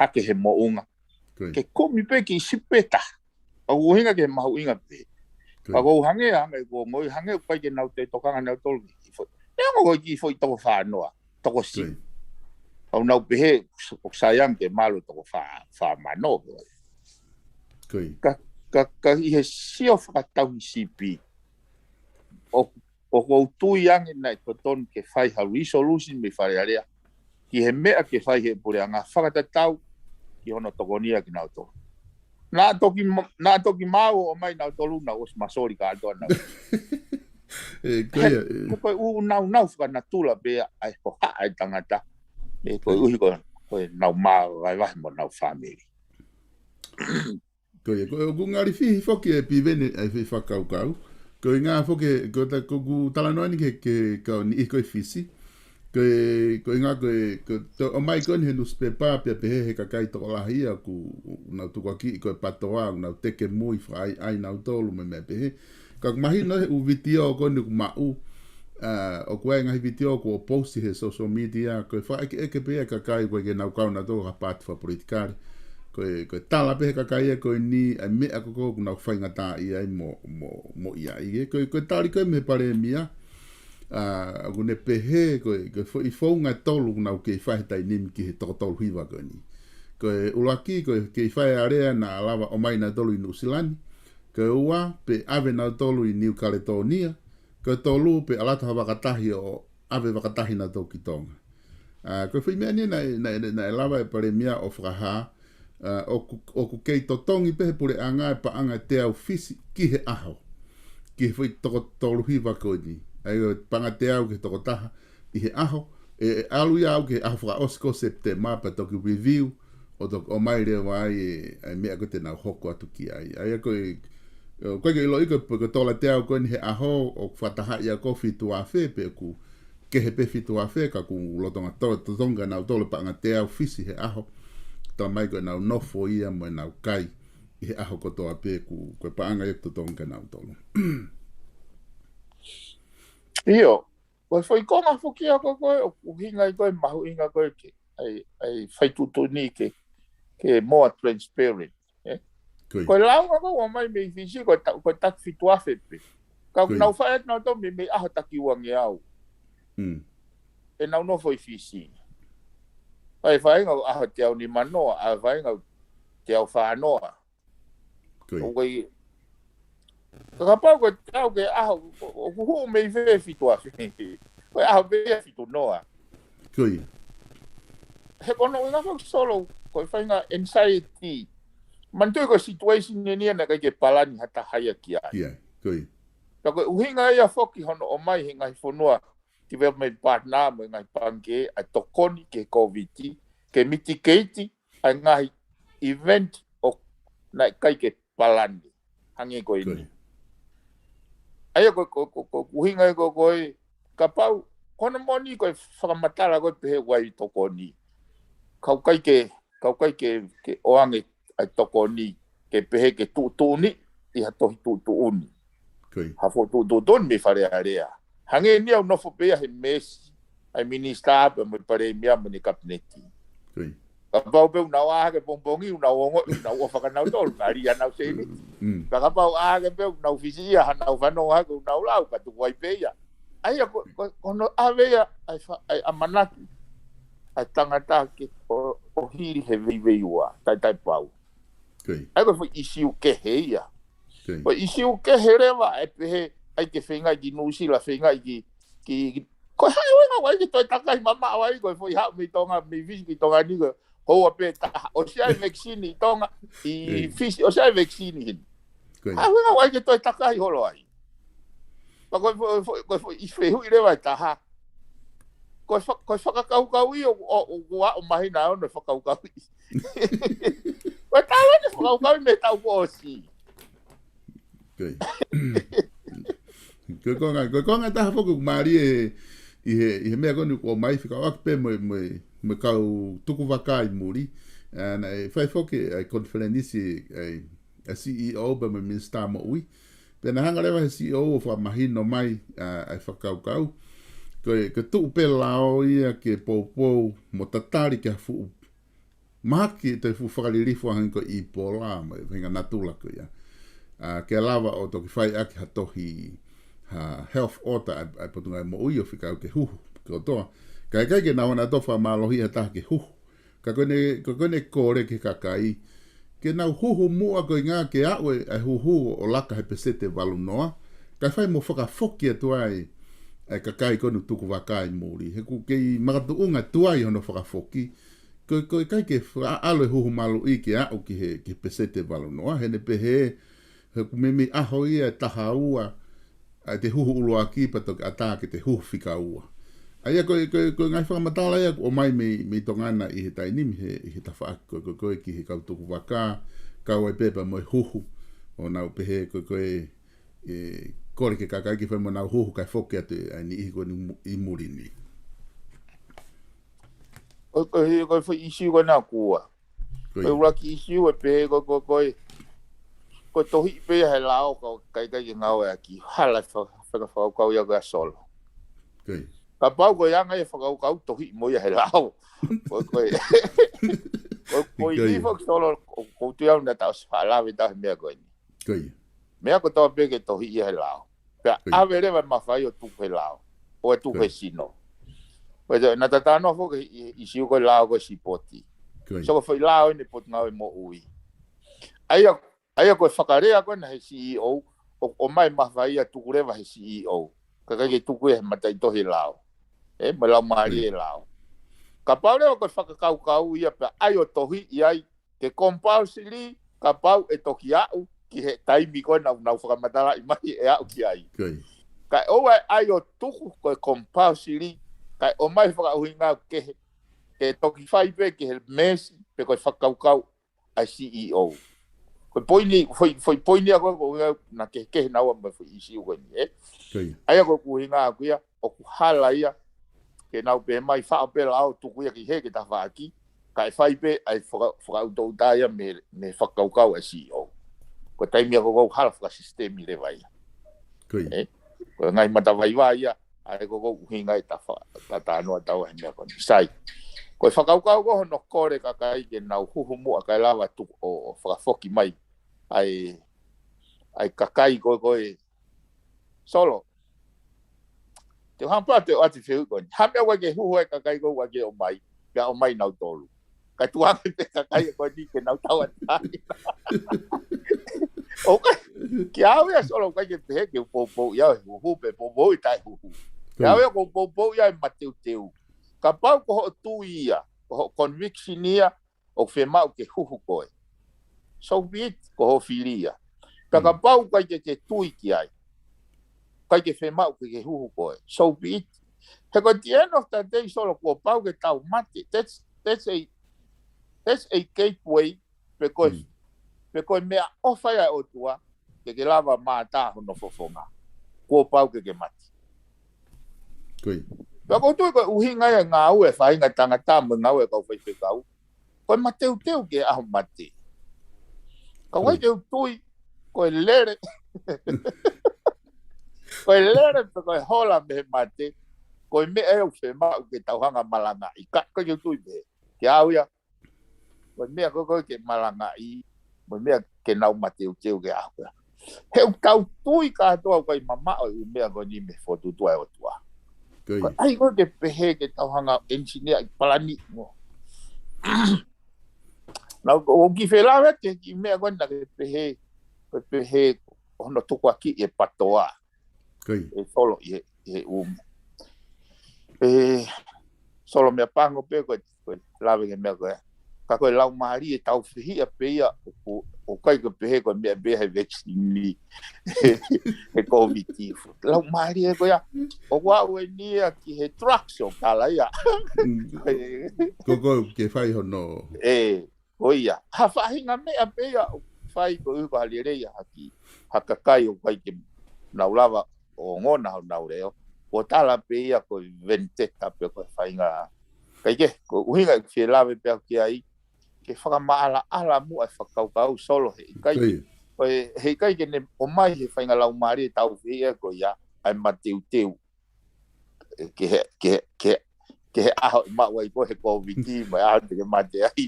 hake he moʻunga. Ke kumi pē kiʻi sipi ʻe taha. ʻOku ʻuhinga ki he mahuʻinga pē. Pea ʻoku hangē, hangē ko e ngoi, hangē ʻoku ʻikai ke nau toe tokanga nautolu ki he foʻi. Neongo ko e kiʻi foʻi toko fā noa, toko sipi. ʻOku nau pehē, ʻoku sai ange ke malu toko fā, fā mano. Ka, ka, ka ʻi he sio fakatauhi sipi, ʻoku, ʻoku ou tui ange naʻe totonu ke fai ha resolution mei Fale Alea ki he meʻa ke fai he puleʻanga fakatatau ki hono tokonia kinautolu. Naʻa toki ma-, naʻa toki maau ʻo ʻomai nautolu naʻa nau ʻosi masoli kātoa nau. He ko e ʻū naunau fakanatula pē ʻa e hohaʻa ʻa e tangata. He koeʻuhi ko, ko ʻenau māvahevahe mo ʻenau fāmili. Ko ia, ko ʻeku ngali fihi foki ʻe Piveni ʻa e foʻi fakakaukau. Ko e ʻuhinga foki, ko ta, ko ʻeku talanoa ni ki he, ki he kau niʻihi ko ē Fisi. Ko e, ko e ʻuhinga ko e, ko e, ʻomai ko eni he nusipepa pea pehē he kakai tokolahi ia ʻoku nau tukuakiʻi ko e PATOA, ʻoku nau teke mui fakaʻaiʻai nautolu mo e meʻa pehē. Ka ʻoku mahino he ʻū vitiō ko eni ʻoku maʻu, ʻa, ʻoku ʻi ai e ngaahi vitiō kuo post he social media, ko e fakaʻekeʻeke pē ia ʻa e kakai ʻoku ʻikai ke nau kau nautolu ha paati fakapolitikale. Ko e, ko e tala pē he kakai ia ko eni, ʻa e meʻa ko ē ʻoku nau faingataʻaʻia ai mo, mo, mo ia. ʻI he, ko e, ko e tali ko ē mei he palēmia, ʻa, ʻoku ne pehē, ko e, ko e foʻi founga ʻe tolu ʻoku nau kei fai he taimi ni ki he toko tolu hiva ko eni. Ko e ʻuluaki, ko e kei fai ʻa e alea naʻa lava ʻomai nautolu ʻi Nuʻusila ni. Ko e ua, pe ʻave nautolu ʻi Niu Kaletōnia. Ko e tolu, pe ʻalu atu ha vakatahi ʻo ʻave vakatahi nautolu ki Tonga. ʻA, ko e foʻi meʻa ni naʻe, naʻe, naʻe lava ʻe he palēmia ʻo fakahā, ʻa, ʻoku, ʻoku kei totongi pē he puleʻanga e paʻanga teau Fisi ki he ʻaho. Ki he foʻi toko tolu hiva ko eni. ʻA ia ko e paʻanga teau ki he toko taha ʻi he ʻaho. ʻE, ʻe ʻalu ia ʻo aʻu ki he ʻaho fakaʻosi ko Sepitema pea toki review, ʻo toki ʻomai leva ai e, ʻa e meʻa ko ē te nau hoko atu ki ai. ʻA ia ko e, ʻoku ʻikai ke ʻiloʻi ko e, ko e tola teau ko eni he ʻaho, ʻoku fakatahaʻi ia ko e fitu afe pe ʻoku kehe pē fitu afe, ka ʻoku lolotonga to-, totongi ʻe nautolu e paʻanga teau Fisi he ʻaho. Talamai ko ʻenau nofo ia mo ʻenau kai ʻi he ʻaho kotoa pē ʻoku, ko e paʻanga ia ʻoku totongi ʻe nautolu. ʻIo, ko e foʻi konga foki ia ko ē, ko e ʻuhinga ia ko e mahuʻinga ko ē ke, ʻa e, ʻa e fai tuʻutuʻuni ke, ke more transparent, ē? Ko ia. Ko e lāunga ko ē ʻoku ʻomai mei Fisi, ko e ta-, ko e taki fitu afe pē. Ka ʻoku nau fai atu nautolu mei, mei he ʻaho taki uangeau. Mm. ʻEnau nofo ʻi Fisi. ʻA e faʻahinga ʻaho teau nima noa, ʻa e faʻahinga teau fā noa. Ko ia. ʻOku ʻikai, ka kapau ko e teau ki he ʻaho, ʻo, ʻoku huʻu mei fē fitu afe. Ko e ʻaho pē ia fitu noa. Ko ia. He ko hono ʻuhinga foki Solo, ko e faʻahinga anxiety. Manatuʻi ko e situation eni ia naʻe ʻikai ke palani ha taha ia ki ai. Ia, ko ia. Ka ko e ʻuhinga ia foki hono ʻomai he ngaahi fonua development partner mo e ngaahi pangikē ʻa e tokoni ki he Kōviti, ke mitigate ʻa e ngaahi event ʻoku naʻe ʻikai ke palani, hangē ko eni. Ko ia. ʻA ia ko, ko, ko, ko e ʻuhinga ia ko, ko e kapau, ko hono moʻoni ko e fakamatala ko ē pehē ʻoku ʻi ai e tokoni. Ka ʻoku ʻikai ke, ka ʻoku ʻikai ke, ke ʻoange ʻa e tokoni, ke pehē ke tuʻutuʻuni ʻi ha tohi tuʻutuʻuni. Ko ia. Ha foʻi tuʻutuʻuni mei Fale Alea. Hangē ni ʻoku nofo pē ia he mesi ʻa e minisitā pea mo e palēmia mo ʻene kapineti. Ko ia. Kapau pē ʻoku nau ʻā hake pongipongi, ʻoku nau ongoʻi, ʻoku nau ʻofa kia nautolu, ka ʻalu ʻenau sēniti. Mm. Ka kapau ʻā hake pē ʻoku nau fisiʻia hanau fanongo hake ʻoku nau lau, ka tuku ai pē ia. ʻA ia ko, ko, ko hono ʻave ia ʻa e fa-, ʻa e ʻamanaki ʻa e tangata ke ʻo, ʻo hili he veiveiua, taʻetaʻepau. Ko ia. ʻA ia ko e foʻi ʻisiū kehe ia. Ko ia. Ko e ʻisiū kehe leva ʻa e pehē ʻai ke feingaʻi ki Nuʻusila, feingaʻi ki, ki, ki, ko e hā e ʻuhinga ʻoku ʻikai ke toe takahi mamaʻo ai, ko e foʻi haʻu mei Tonga, mei Fisi ki Tonga ni ko e houa pē taha. ʻOsi ʻi ai e vaccine ʻi Tonga, ʻi Fisi, ʻosi ʻi ai e vaccine heni. Ko ia. Hā e ʻuhinga ʻoku ʻikai ke toe takahi holo ai. Pea ko e fo-, fo-, ko e foʻi fehuʻi leva ʻe taha. Ko e fa-, ko e fakakaukauʻi ʻo, ʻo, ʻo, ʻo aʻu mahina ono e fakakaukauʻi. Ko e talu eni e fakakaukauʻi mei he taʻu kuo ʻosi. Ko ia. Ko e konga, ko e konga ʻe taha foki ʻoku mālie ʻi he, ʻi he meʻa ko eni ʻoku ʻomai fekauʻaki pē mo e, mo e, mo e kau tuku vaka ʻi muli. ʻA, naʻe fai foki ʻa e konifelenisi ʻa e, ʻa e C E O pea mo e Minisitā Moʻui. Pea naʻe hanga leva he C E O ʻo fakamahino mai ʻa, ʻa e fakakaukau. Ko e, ko e tuʻu pē lao ia ke poupou mo tatali ki ha fuʻu mahaki ʻe toe fuʻu fakalilifu ʻa hangē ko e Ebola mo e faʻahinga natula ko ia. ʻA, ke lava ʻo toki fai ʻaki ha tohi, ha health order ʻa, ʻa e Potungāue Moʻui ʻo fekau ke huhu kotoa. Kae ʻikai ke nau hanga ʻo fakamālohiʻi ha taha ke huhu. Ka ko ʻene, ka ko ʻene kole ki he kakai ke nau huhu muʻa ko e ʻuhinga ke aʻu e, e huhu ʻo laka he peseti ʻe valu noa. Kae fai mo fakafoki atu ai e kakai ko eni tuku vaka ʻi muli. He ʻoku kei makatuʻunga tuai hono fakafoki. Ko, ko e ʻikai ke faʻa ʻalu e huhu maluʻi ke aʻu ki he, ki he peseti ʻe valu noa. He naʻe pehē, he ʻoku meimei ʻaho ia ʻe taha ua ʻa e te huhu ʻuluaki pea toki ʻatā ke te huhu fika ua. ʻA ia ko e, ko e, ko e ngaahi fakamatala ia ʻoku ʻomai mei, mei Tonga na ʻi he taimi ni he, ʻi he tafaʻaki ko e, ko e, ko e ki he kau tuku vaka, kau ai pē pea mo e huhu, ʻo nau pehē ko e, ko e, ʻe, kole ki he kakai ke fai mo nau huhu kae foki atu ʻa e niʻihi ko eni mu-, ʻi muli ni. Ko, ko, he, ko e foʻi ʻīsiu ko ena kuo. Ko Ko e ia. ʻuluaki ʻīsiu ʻe pehē ko, ko, ko e, ko e tohiʻi pē ia he lao ka ʻikai ke ngāueʻaki. Hala e fa-, fa-, fakakaukau ia ko ia Solo. Ko ia. Kapau ko e anga ia e fakakaukau tohiʻi mo ia he lao. Ko, ko e. Ko, ko e Ko ia. ʻIo foki Solo, ko, ko e tui au naʻa tau ʻosi faʻa lave ʻetau he meʻa ko eni. Ko ia. Meʻa kotoa pē ke tohiʻi ia he lao. Pea Ko ia. ʻave leva e mafai ʻo tuku he lao. ʻO e tuku Ko he ia. sino. Ko e te, naʻa ta talanoa foki ʻi, ʻi, ʻīsiu ko e lao ko e sipoti. Ko ia. So ko e foʻi lao eni Potungāue Moʻui. ʻA ia, ʻa ia ko e fakalea ko ena he C E O, ʻo, ʻomai e mafai ia tuku leva he C E O. Ka ʻikai ke tuku ia he mataʻitohi lao. ʻE, mo e laumālie Ko ia. lao. Kapau leva ko e fakakaukau ia pea ʻai ʻo tohiʻi ai, ke compulsory, kapau ʻe toki aʻu ki he taimi ko ē naʻa nau fakamatalaʻi mai ʻe aʻu ki ai. Ko ia. Kae ʻoua ʻe ʻai ʻo tuku ko e compulsory, kae ʻomai fakaʻuhinga kehe, ke toki fai pē ki he meesi, pe ko e fakakaukau ʻa e C E O. Ko e poini, foʻi, foʻi poini ia ko ē, ko e naʻe kehekehe naua mo e foʻi ʻīsiu ko eni, ē? Ko ia. ʻA ia ko e ʻuhinga ko ia, ʻoku hala ia, ke nau pehē mai faʻo pē lao tuku ia ki he ke tafaʻaki, kae fai pē ʻa e faka-, fakaʻutoʻuta ia mei, mei he fakakaukau ʻa e C E O. Ko e taimi ia ko ē ʻoku hala fakasisitemi leva ia. Ko ia. Ē? Ko e ngaahi matavaivai ia, ʻa ia ko e ʻuhinga ʻetau fa-, ta talanoa ʻetau he meʻa ko eni. Sai. Ko e fakakaukau ko ē hono kole kakai ke nau huhu muʻa kae lava tuku ʻo, ʻo fakafoki mai. ʻA e, ʻa e kakai ko ē, ko ē Solo. Te u hanga pē ʻo ʻoatu e fehuʻi ko eni. Ha meʻa ʻoku ʻikai ke huhu ai e kakai ko ē ʻoku ʻikai ke ʻomai. Pea ʻomai nautolu. Kae tuku ange pē kakai ko eni ke nau tauʻatāina. ʻOku ʻikai, kiate au ia Solo ʻoku ʻikai ke pehē ke u poupouʻi au he huhu pe poupouʻi taʻehuhu. Kiate au ia ʻoku ou poupouʻi au he mateuteu. Kapau ko hoʻo tui ia, ko hoʻo conviction ia, ʻoku fiemaʻu ke huhu koe. So be it, ko hoʻo fili ia. Ka Mm. kapau ʻoku ʻikai ke ke tui ki ai. ʻIkai ke fiemaʻu ke ke huhu koe. So be it. He ko e at the end of the day Solo kuo pau ke tau mate. That's, that's a, that's a gateway pe ko e, Mm. pe ko e meʻaʻofa ia ʻa e ʻOtua, ke ke lava mātā hono fofonga. Kuo pau ke ke mate. Ko ia. Pea ʻoku ou tui ko e ʻuhinga ia e ngāue e faʻahinga tangata mo e ngāue e kau faifekau. Ko e mateuteu ki he ʻaho mate. Ka Ko ia. ʻoku ʻikai ke u tui, ko e lele. Ko e lele pe ko e hola mei he mate. Ko e meʻa ia ʻoku fiemaʻu ke tau hanga ʻo malangaʻi. Ka, ʻoku ʻikai ke u tui pē. Kiate au ia, ko e meʻa ko ē ʻoku ʻikai ke malangaʻi, ko e meʻa ke nau mateuteu ki he ʻaho ko ia. He ʻoku tau tui kātoa ʻoku ʻikai mamaʻo e ʻū meʻa ko eni mei he fokotuʻutuʻu ʻa e ʻOtua. Ko ia. Ko e ʻai ko ē ke pehē ke tau hanga ʻo engineer ʻi palani mo. Naʻa ʻoku, ʻoku ou kiʻi felāveʻi he kiʻi meʻa ko ē naʻa ke pehē, ko e pehē hono tukuakiʻi e patoa. Ko ia. ʻE Solo ʻi he, ʻi he ʻumu. ʻE Solo meʻapango pē ko e, ko e lave ki he meʻa ko ē. Ka ko e laumālie tau fehiʻa pē ia ʻoku, ʻoku ʻikai ke pehē ko e meʻa pē ia he vaccine he Covid. Laumālie ko ia, ʻoku aʻu eni ia ki he drugs ʻo kala ia. Mm. Ko ē ke fai hono. ʻE, ko ia. Ha faʻahinga meʻa pē ia ʻoku fai ko ē ko ha lelei ia ha kiʻi, ha kakai ʻoku ʻikai ke nau lava ʻo ongona honau leʻo. Kuo tala pē ia ko e vendetta pe ko e faʻahinga Kae kehe, ko e ʻuhinga ʻeku fie lave pē au ki ai, ke fakamaʻalaʻala muʻa e fakakaukau Solo, he ʻikai, ʻIkai. ko e, he ʻikai ke ne ʻomai he faʻahinga laumālie tāufehiʻa ko ia, ʻa e mateuteu. Ke he, ke he, ke he, ke he ʻaho ʻe maʻu ai koe he Kōviti, mo e ʻaho te ke mate ai.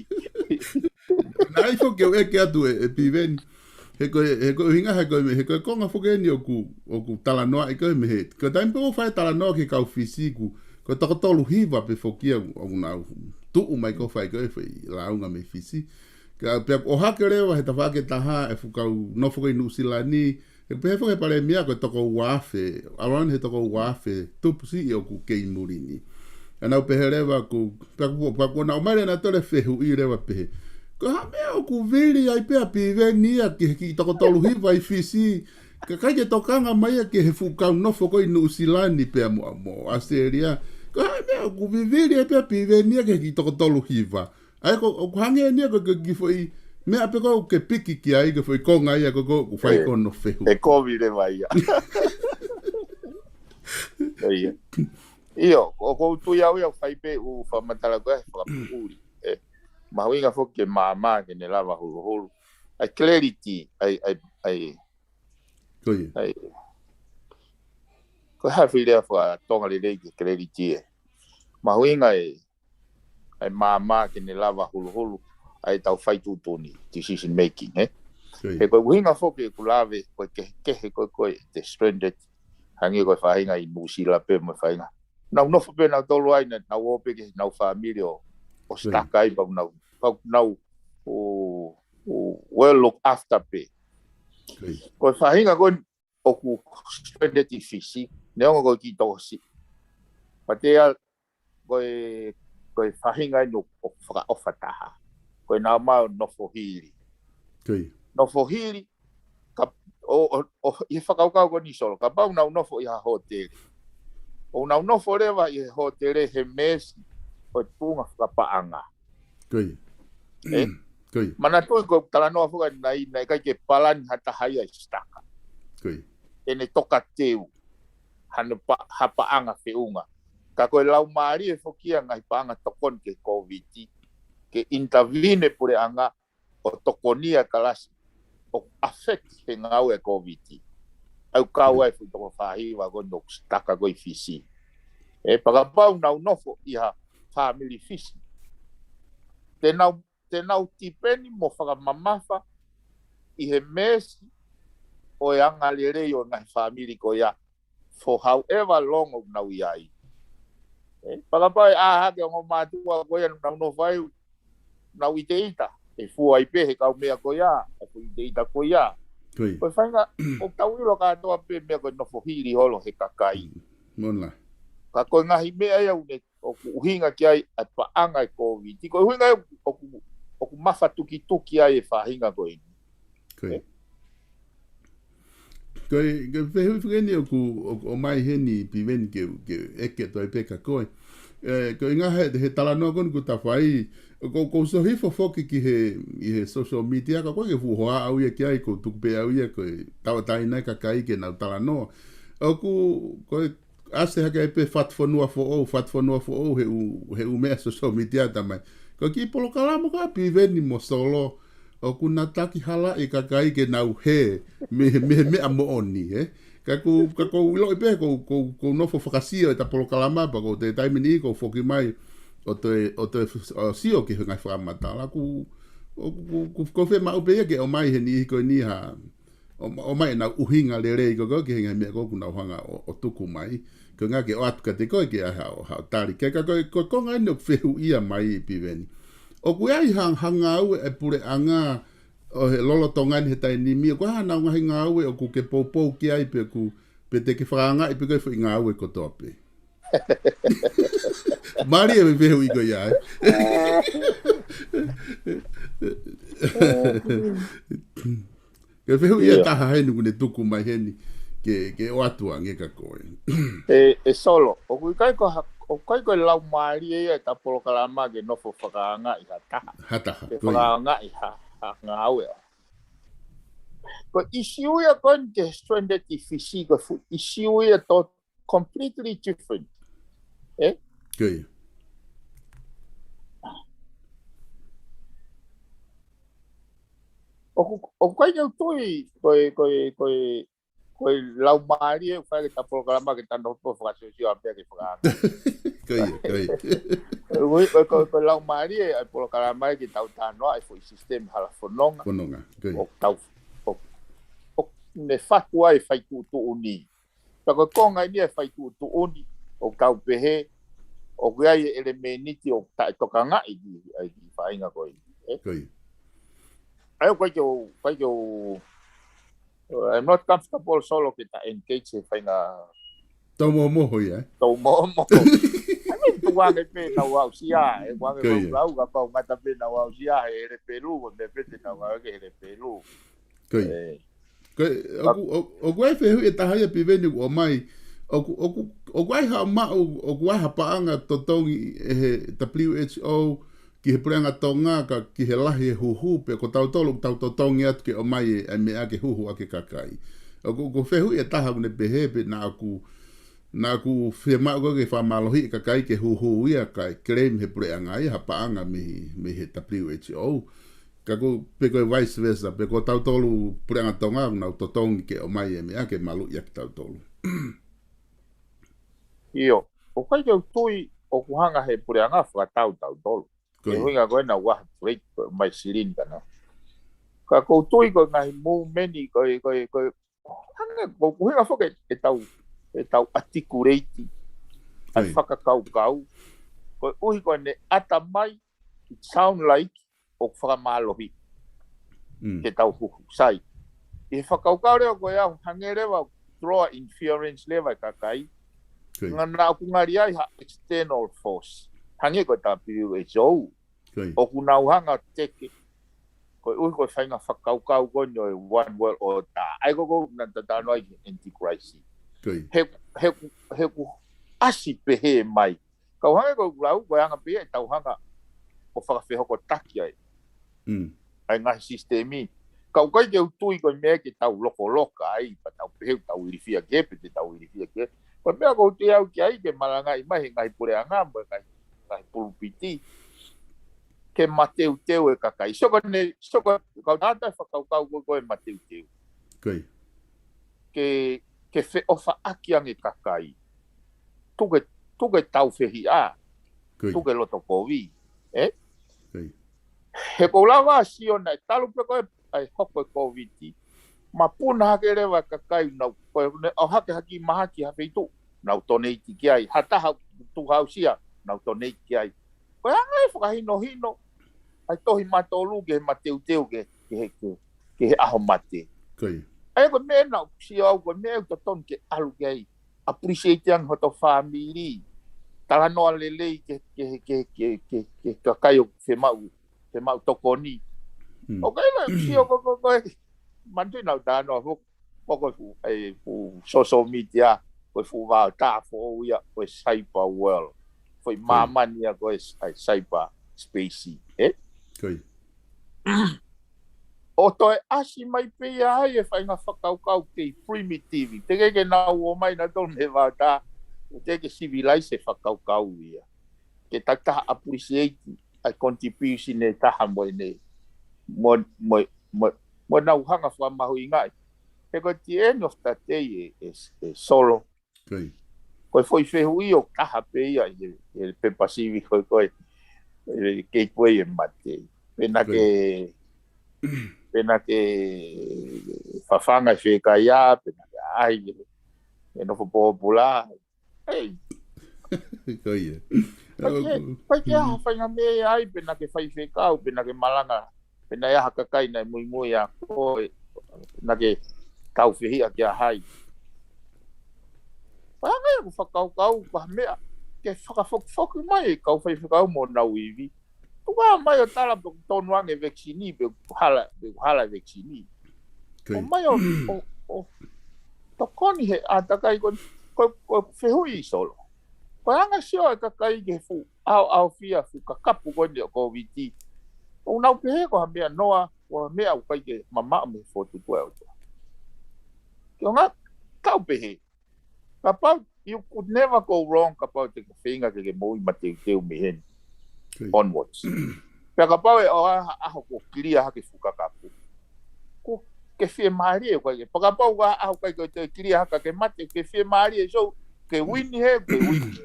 Naʻe ʻi ai foki ʻeku ʻeke atu ʻe, ʻe Piveni. He ko e, he ko e ʻuhinga, he ko e, he ko e konga foki eni ʻoku, ʻoku talanoaʻi ko e mei he. Ko e taimi pē ʻoku fai talanoa ki he kau Fisi ʻoku, ko e toko tolu hiva pē foki ia ʻoku, ʻoku nau tuʻu mai ko e fai ko e fai lāunga mei Fisi. Ka pea ʻohake leva he tafaʻaki ʻe taha e fuʻu kau nofo ko ē ʻi Nuʻusila ni, he pehē foki he palēmia ko e toko ua afe, ʻalu eni he toko ua afe tupu siʻi ʻoku kei muli ni. ʻA nau pehē leva ʻoku, pea ʻoku, pea ʻoku nau ʻomai leva ʻe nautolu e fehuʻi leva pehē, ko e hā e meʻa ʻoku vivili ai pē ʻa Piveni ia ki he kiʻi toko tolu hiva ʻi Fisi, kae ʻikai ke tokanga mai ia ki he fuʻu kau nofo ko ē ʻi Nuʻusila ni pea mo, mo ʻAositelēlia. Ko e hā e meʻa ʻoku vivili ai pē ʻa Piveni ia ki he kiʻi toko tolu hiva. ʻA ia ko, ʻoku hangē eni ia ko e, ko e kiʻi foʻi meʻa pē ko ē ʻoku ke piki ki ai, ko e foʻi konga ia ko ē ʻoku fai ʻe, ko hono fehuʻi. ʻE kovi leva ia. ʻIo, ʻio, ʻoku ou tui au ia ʻoku fai pē ʻū fakamatala ko ē, fakapoʻuli. ʻE, mahuʻinga foki ke maama ke ne lava huluhulu. ʻA e clarity, ʻa e, ʻa e, ʻa e, Ko ia. ʻa e, ko e hā e foʻi lea faka-Tonga lelei ki he clarity ē. Mahuʻinga e, ʻa e maama ke ne lava huluhulu, ʻa e tau fai tuʻutuʻuni, decision making, he? Ko ia. He ko e ʻuhinga foki ʻeku lave, ko e kehekehe ko ē, ko e te stranded, hangē ko e faʻahinga ʻi Nuʻusila pē mo e faʻahinga. Nau nofo pē nautolu ai, na-, nau ō pē ki heʻenau fāmili ʻo, ʻo Ko ia. stuck ai, pea ʻoku nau, pea ʻoku nau, ʻo, ʻo, well look after pē. Ko ia. Ko e faʻahinga ko ē ʻoku stranded ʻi Fisi, neongo ko e kiʻi tokosiʻi. Pea te ʻai, ko e, ko e faʻahinga eni ʻoku fakaʻofa taha. Ko ʻenau ō mai ʻo nofo hili. Ko ia. Nofo hili, ka, ʻo, ʻo, ʻo, ʻi he fakakaukau ko eni Solo, kapau nau nofo ʻi ha hōtele. ʻO nau nofo leva ʻi he hōtele he meesi ʻo e tuʻunga fakapaʻanga. Ko ia. ʻE? Ko ia. Manatuʻi ko e talanoa foki ʻanenai, naʻe ʻikai ke palani ha taha ia ʻe stuck. Ko ia. ʻEne toka teu, hano pa-, ha paʻanga feʻunga. Ka ko e laumālie foki ia ngaahi paʻanga tokoni ki he Kōviti, ke intervene puleʻanga ʻo tokoni ʻa e kalasi ʻoku affect he ngāue ʻa e Kōviti. ʻA ia ʻoku kau ai e foʻi toko fā hiva ko ē ʻoku stuck ko ē ʻi Fisi. ʻE, pea kapau nau nofo ʻi ha fāmili Fisi, te nau, te nau tipeni mo fakamamafa ʻi he meesi ʻo e angalelei ʻo e ngaahi fāmili ko ia for however long ʻoku nau ʻi ai. ʻE, pea kapau ʻe ʻā hake ongo mātuʻa ko ia ʻoku nau nofo ai, nau ʻiteʻita, ʻe fua ai pē he kaumeʻa ko ia, ʻa e foʻi ʻiteʻita ko ia. Ko ia. Ko e faʻahinga, ʻoku tau ʻilo kātoa pē meʻa ko e nofo hili holo he kakai. Mm, mona. Ka ko e ngaahi meʻa ia ʻoku ne, ʻoku ʻuhinga ki ai ʻa e paʻanga ʻa e Kōviti. Ko e ʻuhinga ia ʻoku, ʻoku mafatukituki ai e faʻahinga ko eni. Ko ia. ʻE? Ko e, ko e fehuʻi foki eni ʻoku, ʻoku ʻomai heni Piveni ke, ke ʻeke atu ai pē kia koe. ʻE, ko e ʻuhinga he, he talanoa ko eni ʻoku ta fai, ʻoku, ʻoku ou sio hifo foki ki he, ʻi he social media, ka ʻoku ʻikai ke fuʻu hoa au ia ki ai, ʻoku ou tuku pē au ia ko e tauʻatāina e kakai ke nau talanoa. ʻOku, ko e ʻasi hake ai pē fatu fonua foʻou, fatu fonua foʻou, he ʻū, he ʻū meʻa social media ʻoku ta ʻomai. Ko e kiʻi polokalama ko ē ʻa Piveni mo Solo, ʻoku na takihalaʻi e kakai ke nau hē mei, mei he meʻa moʻoni, ē? Ka ʻoku, ka ʻoku ou ʻiloʻi pē, ʻoku, ʻoku, ʻoku ou nofo fakasio ʻeta polokalama, pea ʻoku ou toe taimi niʻihi ʻoku ou foki mai ʻo toe, ʻo toe, ʻo sio ki he ngaahi fakamatala, ʻoku, ʻoku, ʻoku, ʻoku, ʻoku fiemaʻu pē ia ke ʻomai he niʻihi ko eni ha, ʻo, ʻomai ʻenau ʻuhinga lelei ko ē ki he ngaahi meʻa ko ē ʻoku nau hanga ʻo, ʻo tuku mai. Ko e ʻuhinga ke ʻoatu kiate koe ke ʻai haʻo, haʻo tali. Ka ko e, ko e konga eni ʻoku fehuʻia mai Piveni. ʻOku ʻi ai ha, ha ngāue ʻa e puleʻanga ʻo e lolotonga ni he taimi ni, ʻoku ʻi ai haʻanau ngaahi ngāue ʻoku ke poupou ki ai pe ʻoku, pe te ke fakaangaʻi pē ko e foʻi ngāue kotoa pē. Mālie e fehuʻi ko ia, ē? Ko e fehuʻi ia ʻe taha heni ʻoku ne tuku mai heni ke, ke ʻoatu ange kia koe. ʻE, ʻe Solo, ʻoku ʻikai ko ha, ʻoku ʻikai ko e laumālie ia ʻeta polokalama ke nofo fakaangaʻi ha taha. Ha taha, ko ia. Ke fakaangaʻi ha, ha ngāue. Ko e ʻisiū ia ko eni ki he stranded ʻi Fisi, ko e fuʻu ʻisiū ia tō completely different. Ē? Ko ia. ʻOku, ʻoku ʻikai ke u tui, ko e, ko e, ko e, ko e laumālie ʻoku fai ke ta polokalama ke ta nofo fakasiosio ʻa pea ke fakaanga. Ko ia, ko ia. Ko e, ko e, ko e laumālie ʻa e polokalama ke tau talanoa ʻa e foʻi sisitemi hala fononga. Fononga, ko ia. ʻOku tau, ʻoku, ʻoku ne fatu ai fai tuʻutuʻuni. Ka ko e konga eni e fai tuʻutuʻuni, ʻoku tau pehē, ʻoku ʻi ai e ʻelemēniti ʻoku taʻetokangaʻi ki, ʻa e ki faʻahinga ko ē. Ē? Ko ia. ʻA ia, ʻoku ʻikai ke u, ʻikai ke u, I'm not comfortable Solo ke ta engage he faʻahinga Tau mohomoho ia, ē? Tau mohomoho. I mean, tukuange pē nau aʻusia, ē, kuange Ko ia. Nau lau, kapau ngata pē nau aʻusia, he hele pelu, ko e meʻa pē te nau ngata ke hele pelu. Ko ia. Ē. Ko ia, ʻoku, ʻo-, ʻoku ʻi ai e fehuʻi ʻe taha ia Piveni ʻoku ʻomai. ʻOku, ʻoku, ʻoku ʻi ai ha maʻu, ʻoku ʻi ai ha paʻanga totongi ʻe he W H O ki he Puleʻanga Tonga ka ki he lahi e huhu pe ko tautolu ʻoku tau totongi atu ke ʻomai e, e meʻa ke huhu ʻaki e kakai. ʻOku, ʻoku fehuʻi ʻe taha ʻoku ne pehē pe naʻa ʻoku, naʻa ʻoku fiemaʻu ko ē ke fakamālohiʻi e kakai ke huhu ia kae claim he puleʻanga ia ha paʻanga mei, mei he W H O. Ka ko, pe ko e vice versa, pe ko tautolu Puleʻanga Tonga, ʻoku nau totongi ke ʻomai e meʻa ke maluʻi ʻaki tautolu. ʻIo, ʻoku ʻikai ke u tui ʻoku hanga he puleʻanga fakatau tautolu. Ko ia. Ko e ʻuhinga ko ē naʻa ʻoku ʻi ai e break ko ē mai silini ka nau. Ka ʻoku ou tui ko e ngaahi movement ko ē, ko ē, ko ē, hangē ko e ʻuhinga foki ʻetau, ʻetau articulate, ʻa e Ko ia. Fakakaukau. Ko e ʻuhi ko ē ne ʻata mai, it sound like, ʻoku fakamālohi Mm. ke tau huhu sai. ʻI he fakakaukau leva ko ē ʻoku hangē leva ʻoku draw inference leva e kakai. Ko ia. Ngana ʻoku ngali ʻi ai ha external force. Hangē ko e W H O. Ko ia. ʻOku nau hanga teke. Ko e ʻuhi ko e faʻahinga fakakaukau ko eni ʻo e One World Order. ʻA ia ko ē ʻoku nau talanoa ai ki he Antichrist. Ko ia. He, he, he ʻoku ʻasi pehē mai. Kau hangē ko ʻeku lau, ko e anga pē ia ʻetau hanga ʻo fakafehokotaki ai. Mm. ʻA e ngaahi sisitemi. Ka ʻoku ʻikai ke u tui ko e meʻa ke tau lokoloka ai, pea tau pehē ʻoku tau ilifia ki ai, pe te tau ilifia ki ai. Ko e meʻa ʻoku ou tui au ki ai ke malangaʻi mai he ngaahi puleʻanga, mo e ngaahi, ngaahi pulupiti. Ke mateuteu e kakai. Sio ko ē, sio ko ē, kau tata e fakakaukau ko ē ko e mateuteu. Ko ia. Ke, ke feʻofaʻaki ange kakai. Tuku e, tuku e taufehiʻa. Ko ia. Tuku e loto kovi. Ē? Ko ia. He ʻoku ou lava ʻo sio naʻe talu pē ko ē ʻa e hoko e Kōviti. Mapuna hake leva e kakai nau, ko ē ne ʻohake hake mahaki ha feituʻu. Nau donate ki ai. Ha taha tuku ha aʻusia. Nau donate ki ai. Ko e anga e fakahinohino. ʻA e tohi Matolu ki he mateuteu ki he, ki he, ki he, ki he ʻaho mate. Ko ia. ʻA ia ko e meʻa naʻa ku sio au ko e meʻa ʻoku totonu ke ʻalu ki ai. Appreciate ange hoto fāmili. Talanoa lelei ki he, ki he, ki he, ki he, ki he, ki he kakai ʻoku fiemaʻu, fiemaʻu tokoni. Mm. ʻOku ʻi ai e sio ko ē, ko ē, ko ē. Manatuʻi naʻa ku talanoa foki, ko e fuʻu, e fuʻu social media, ko e fuʻu vaotā foʻou ia, ko e cyber world. Foʻi Ko ia. Māmani ia ko e cy-, cyber space, ē? Ko ia. ʻO toe ʻasi mai pē ia ai e faʻahinga fakakaukau kei primitive. Teʻeki ke nau ō mai nautolu mei he vaotā, ʻoku teʻeki ke civilize e fakakaukau ia. Ke takitaha appreciate ʻa e contribution ʻe taha mo ʻene, mo, mo, mo, mo ʻenau hanga fakamahuʻingaʻi. He ko e at the end of the day e, e, e Solo. Ko ia. Ko e foʻi fehuʻi ʻoku taha pē ia ʻi he, he pepa sivi ko ē ko ē, e, gateway e mate. Pea naʻa Ko ia. ke, pea naʻa ke fafanga e fekaiā, pea naʻa ke ʻai, e nofo pōpula, Ei. Ko ia. Ko ia, ko ia ha faʻahinga meʻa ia ai, pe naʻa ke faifekau, pe naʻa ke malanga, pe naʻe ʻi ai ha kakai naʻe muimui ʻia koe, naʻa ke taufehiʻa kia hai. Pea ʻoku ou fakakaukau ko ha meʻa, ke fakafokifoki mai e kau faifekau mo honau ivi. Tuku mai ʻo tala pe ʻoku tonu ange e vekisini, pe ʻoku hala, pe ʻoku hala e vekisini. Ko ia. ʻOmai ʻo, ʻo, ʻo tokoni he ʻātakai ko, ko, ko e fehuʻi Solo. Ko e anga e sio e kakai ki he fuʻu ʻaoʻaofia, fuʻu kakapu ko eni ʻo e Kōviti. ʻOku nau pehē ko ha meʻa noa, ko ha meʻa ʻoku ʻikai ke mamaʻo mei he fokotuʻutuʻu ʻa e ʻOtua. Ke ʻoua ngā tau pehē. Kapau, you could never go wrong kapau te ke feinga ke ke moʻui mateuteu mei heni Ko ia. onwards. Pea kapau ʻe ʻi ai ha ʻaho kuo clear hake e fuʻu kakapu. ke fiemālie ko e. Pea kapau ʻoku ʻi ai ha ʻaho ʻoku ʻikai ke toe kilia hake ke mate, ke fiemālie, so, ke uini he, ke uini.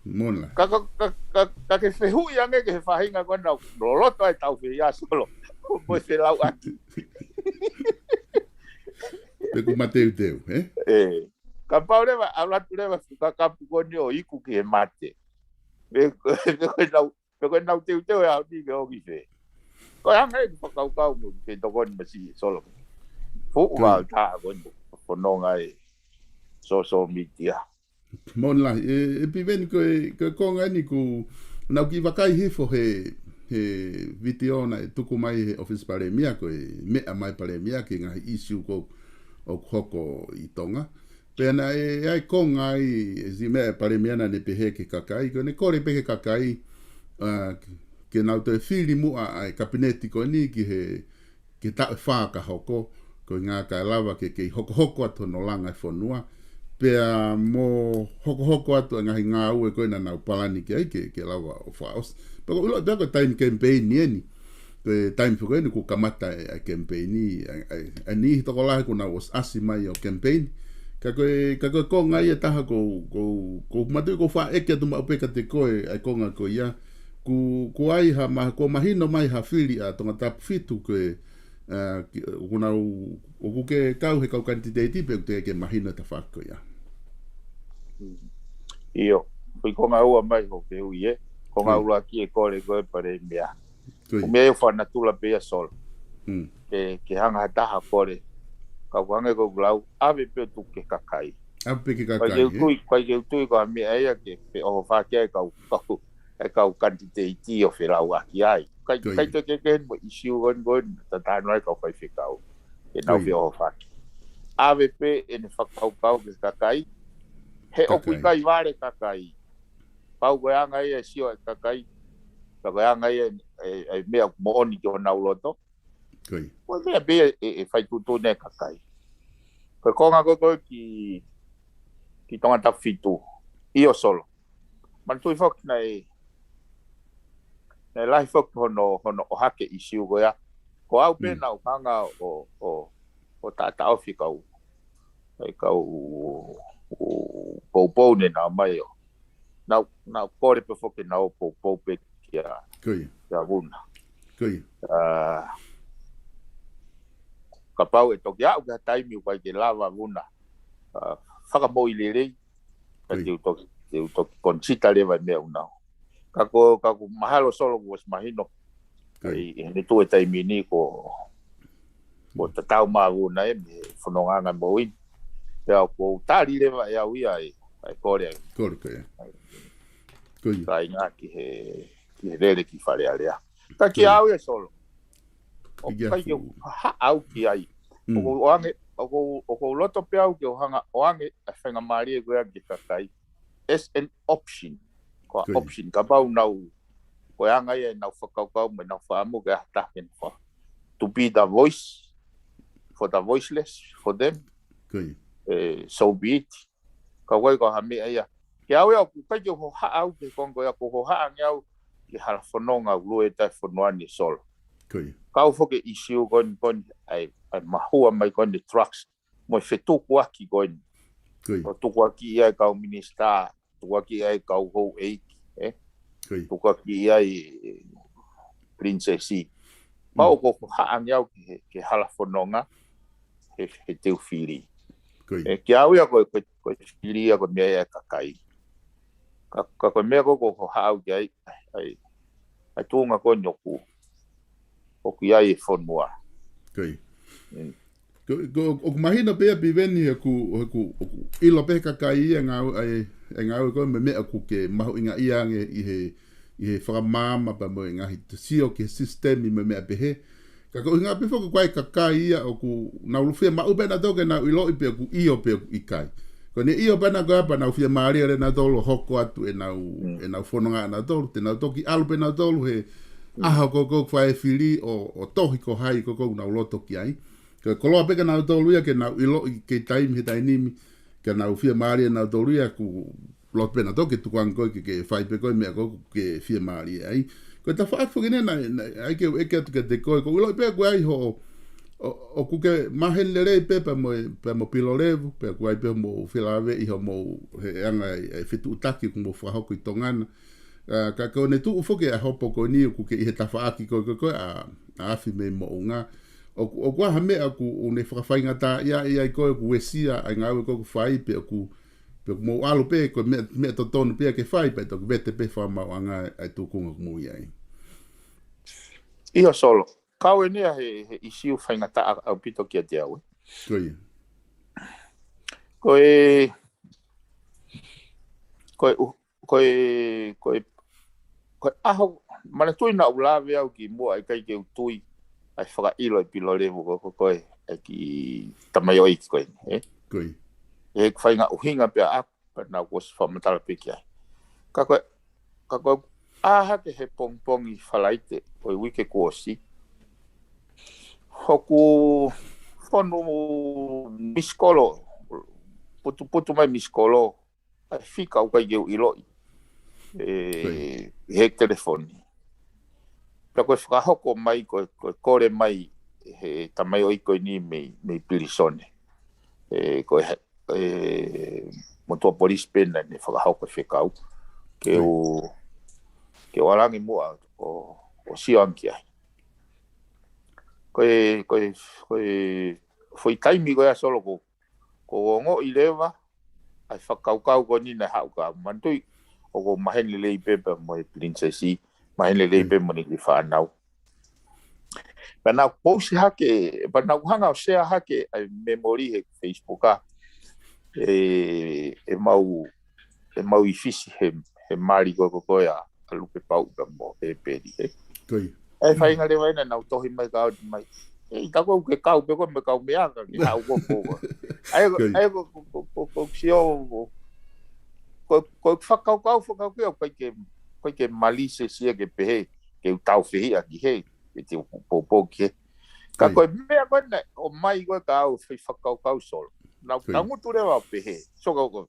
Mola. Ka, ka, ka, ka, ka ke fehuʻi ange ki he faʻahinga ko ena loloto ai tau fē ia Solo. Mo e felauʻaki. Pe ʻoku mateuteu, ē? Ē. Kapau leva, ʻalu atu leva, fuka kapu ko eni ʻo iku ki he mate. Pe, pe ko e nau, pe ko e nau teuteu ʻe au ni ke ʻoki fē. Ko e anga ʻeku fakakaukau mo e tokoni masiʻi Solo. Fuʻu Tui. Vau tā ko eni, fononga ʻi he social media. Mola, ē, ē Piveni ko e, ko e konga eni ʻoku nau kiʻi vakai hifo he, he vitiō naʻe tuku mai he ʻofisi palēmia ko e meʻa mai palēmia ki he ngaahi ʻīsiu ko ē ʻoku hoko ʻi Tonga. Pea naʻe ʻi ai e konga ai, ʻe zi meʻa e palēmia naʻa ne pehē ki he kakai, ko ʻene kole pē ki he kakai, ʻa, ke nau toe fili muʻa ʻa e kapineti ko eni ki he, ki he taʻu ʻe fā ka hoko, ko e ʻuhinga kae lava ke kei hokohoko atu hono langa e fonua, pea mo hokohoko atu e ngaahi ngāue ko ē naʻa nau palani ki ai ke, ke lava ʻo fakaʻosi. Pea ʻoku ou ʻilo pē ko e taimi kemipeini eni, ko e taimi foki eni kuo kamata e, e kemipeini, e, e, e niʻihi tokolahi kuo nau ʻosi ʻasi mai ʻo kemipeini. Ka ko e, ka ko e konga ia ʻe taha ʻoku, ʻoku, ʻoku ou manatuʻi ʻoku ou faʻa ʻeke atu maʻu pē kiate koe, ʻa e konga ko ia. Kuo, kuo ʻi ai ha ma-, kuo mahino mai ha fili ʻa Tongatapu fitu ko e, ʻa, ki-, ʻoku nau, ʻoku ke kau he kau kanititeiti pe ʻoku teʻeki ke mahino e tafaʻaki ko ia. ʻIo, ko e konga ua mai hoʻo fehuʻi ē, konga Ko ia. ʻUluaki e kole ko ē palēmia. Ko ia. Ko e meʻa ia ʻoku fakanatula pē ia Solo. Mm. Ke, ke hanga ha taha ʻo kole. Ka ʻoku hangē ko ʻeku lau, ʻave pē ʻo tuku ki he kakai. ʻAve pē ki he Ko e kakai, ke ē? Utui, ko e ke utui ko e meʻa ia ke feʻohofaki ai e kau, kau, e kau kanititeiti ʻo felauʻaki ai. Kai, Ko ia. kai te ke ke mo ʻīsiu ko eni ko eni, tatano ai kau faifekau. Ke nau Ko ia. feʻohofaki. ʻAve pē ʻene fakakaukau ki he kakai. He ʻoku Kakai. ʻikai vale kakai. Pau ko e anga ia e sio e kakai. Pau ko e anga ia e, e, e meʻa moʻoni ki honau loto. Ko ia. Ko e meʻa pē ʻe, ʻe fai tuʻutuʻuni e kakai. Ko e konga ko ē ko ē ki, ki Tongatapu fitu. ʻIo Solo. Manatuʻi foki naʻe, naʻe lahi foki hono, hono ʻohake ʻīsiu ko ia. Ko au pē Mm. naʻa ku hanga ʻo, ʻo, ʻo taʻataʻofi e kau, e kau, ʻo, poupou ne nau ʻomai ʻo. Nau, nau kole pē foki ke nau poupou pē kia, Ko ia. kia Vuna. Ko ia. ʻA, kapau ʻe toki aʻu ki ha taimi ʻoku ʻikai ke lava Vuna, ʻa, fakamoʻui lelei, ka Ko ia. te u toki, te u toki consider leva e meʻa ʻoku nau. Ka ko, ka ʻoku mahalo Solo kuo ʻosi mahino. Ko ia. ʻI, ʻi heʻene tuʻu he taimi ni ko, ko tatau mo Vuna ē mei he fononga ʻanga moʻui. Pea ʻoku ou tali leva ʻe au ia ʻa e, ʻa e kole ʻa e Kole, ko ia. Ko ia. kāinga ki he, ki he lele ki Fale Alea. Ka ki Ko ia. au ia Solo. ʻOku ʻIkai ke ʻikai ke fuʻu. ha-, haʻu ki ai. Mm. ʻOku ou ʻoange, ʻoku ou, ʻoku ou loto pē au ke u hanga ʻoange ʻa e faingamālie ko ia ki he kakai. As an option. Ko e Ko ia. option. Kapau nau, ko e anga ia ʻenau fakakaukau mo ʻenau fakaʻamu ke ʻi ai ha taha ke nau fa-. To be the voice for the voiceless, for them. Ko ia. Eh, so be it. Ka ʻoku ʻikai ko ha meʻa ia. Ke au ia ʻoku ʻikai ke u hohaʻa au ki he konga ko ia, ʻoku ou hohaʻa ange au ki he hala fononga ʻoku lue ai e fonua ni Solo. Ko ia. Kau foki e ʻīsiu ko eni, ko eni, ʻa e, ʻa e mahua mai ko eni e drugs. Mo e fetukuaki ko eni. Ko ia. ʻO tukuakiʻi ai e kau minisitā, tukuakiʻi ai e kau houʻeiki, ē? Ko ia. Tukuakiʻi ai e pilinisesi. Pea Mm. ʻoku ou hohaʻa ange au ki he, ki he hala fononga, he, he teu fili. Ko ia. ʻE, ki au ia ko e, ko e, ko e fili ia ko e meʻa ia ʻa e kakai. Ka, ka ko e meʻa ko ē ʻoku ou hohaʻa au ki ai, ʻa e, ʻa e tuʻunga ko eni ʻoku, ʻoku ʻi ai e fonua. Ko ia. Mm. Ko, ko, ʻoku mahino pē ia Piveni he ʻoku, he ʻoku, ʻoku ʻilo pē ʻe he kakai ia e ngāue, ʻa e, e ngāue ko ē mo e meʻa ʻoku ke mahuʻingaʻia ange ʻi he, ʻi he fakamaama pea mo e ngaahi te sio ki he sisitemi mo e meʻa pehē. Ka ko e ʻuhinga pē foki ko e kakai ia ʻoku nau fiemaʻu pē nautolu ke nau ʻiloʻi pe ʻoku ʻio pe ʻoku ʻikai. Ko ʻene ʻio pē nautolu ko ia pea nau fiemālie leva nautolu ʻo hoko atu ʻenau, Mm. ʻenau fononga ʻanautolu. Te nau toki ʻalu pē nautolu he Mm. ʻaho ko ē ʻoku fai e fili ʻo, ʻo tohi ko hai ko ē ʻoku nau loto ki ai. Ko e koloa pē kia nautolu ia ke nau ʻiloʻi ki he taimi he taimi ni, ke nau fiemālie nautolu ia ʻoku loto pē nautolu ke tukuange koe ke, ke fai pē koe e meʻa ko ē ʻoku ke fiemālie ai. Ko e tafaʻaki foki eni naʻe, naʻe ʻai ke u ʻeke atu kiate koe, ʻoku ou ʻiloʻi pē ʻoku ʻi ai hoʻo, ʻOku ke maheni lelei pē pea mo e, pea mo Pilolevu, pea ʻoku ʻi ai pē hoʻomou felāveʻi hoʻomou he anga e, e fetuʻutaki ʻoku mou fakahoko ʻi Tonga na. ʻA, ka ko ʻene tuʻu foki ʻa e hopo ko eni ʻoku ke ʻi he tafaʻaki ko ē, ko ē, ko ē ʻa, ʻa Afi mei Moʻunga. ʻOku, ʻoku ʻi ai ha meʻa ʻoku ne fakafaingataʻaʻia ai koe ʻoku uesia ʻa e ngāue ko ē ʻoku fai pea ʻoku, pea ʻoku mou ʻalu pē, ko e meʻa, meʻa totonu pē ia ke fai pea toki vete pē fakamaauʻanga ʻa e tūkunga ʻoku mou ʻi ai. ʻIo Solo, kau eni ia he, he ʻisiū faingataʻa ʻaupito kiate au, ē. Ko ia. Ko e, ko e, u- ko e, ko e, ko e ʻaho, manatuʻi naʻa ku lave au kimuʻa ʻikai ke u tui ʻa e fakaʻilo ʻe Pilolevu ko, ko, ko e, ʻa e kiʻi tamaioʻeiki ko eni, ē? Ko ia. ʻE faʻahinga ʻuhinga pē ʻaʻaku, pea naʻa ku ʻosi fakamatala pē ki ai. Ka ko e, ka ko e, ʻā hake he pongipongi Falaite ʻo e uike kuo ʻosi, hoku fonu misikolo, putuputu mai misikolo, ʻa e fika ʻoku ʻikai ke u ʻiloʻi. Ko ia. ʻE, he telefoni. Pea ko e fakahoko mai, ko e, ko e kole mai he tamaioʻeiki ko eni mei, mei pilīsone. ʻE, ko e, ʻe, motuʻa polisi pē naʻa ne fakahoko e fekau. Ke Ko ia. u, ke u ʻalu ange muʻa ʻo, ʻo sio ange ki ai. Ko e, ko e, ko e, foʻi taimi ko ia Solo ko, ko u ongoʻi leva ʻa e fakakaukau ko eni naʻe haʻu ka manatuʻi, ʻoku ou maheni lelei pē pea mo e pilinisesi, maheni lelei Mm. pē mo ʻene kiʻi fānau. Pea naʻa ku pousi hake, pea naʻa ku hanga ʻo sea hake ʻa e memory he Facebook ʻa, ʻe, ʻemau, ʻemau ʻi Fisi he, he mali ko, ko, ko ia ʻa Lupe Pauʻu pea mo ʻEpeli, ē. Ko ia. ʻE faʻahinga leva ena naʻa ku tohi mai ka oti mai. ʻE, ʻikai ko ʻeku kau pē ko e meʻa kau meʻa ka ke haʻu ko ko. ʻA ia, Ko ia. ʻa ia ko, ko, ko, ko, ko, sio, ko, ko, ko e fakakaukau, fakakaukau, ʻikai ke, ʻikai ke malisi sia ke pehē, ke u tau fehiʻa ki hē, ke te u poupou ki hē. Ka Ko ia. ko e meʻa ko ena, ʻomai ko ē ka u fai fakakaukau Solo. Naʻa ku Ko ia. tangutu leva ʻo pehē, Solo ko,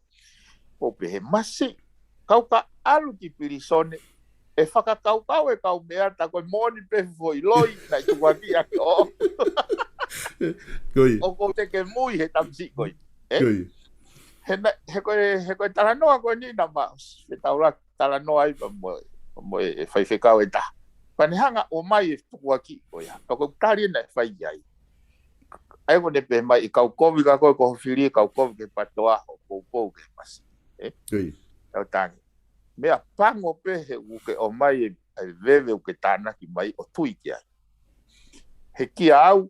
ʻo pehē, masiʻi, kau ka ʻalu ki pilīsone, ʻe fakakaukau e kau meʻa ta ko e moʻoni pē foʻi loi, naʻe tukuakiʻi ʻaki ʻo. Ko ia. ʻOku ou teke mui he tamasiʻi ko ē. Ē? Ko ia. He na, he ko e, he ko e talanoa ko eni naʻa ma, he taula talanoa ai pea mo, mo e, e faifekau ʻe taha. Pea ne hanga ʻo ʻomai e tukuakiʻi ko ia. Pea ko e tali naʻe fai ai. ʻA ia ko ʻene pehē mai ʻe kau kovi ka ko e ko ho fili ʻe kau kovi ke patoa ʻo poupou ke masiʻi. Ē? Ko ia. Tau tangi. Meʻa pango pē he ʻoku ke ʻomai e, e veve ʻoku ke tānaki mai ʻo tui ki ai. He kia au,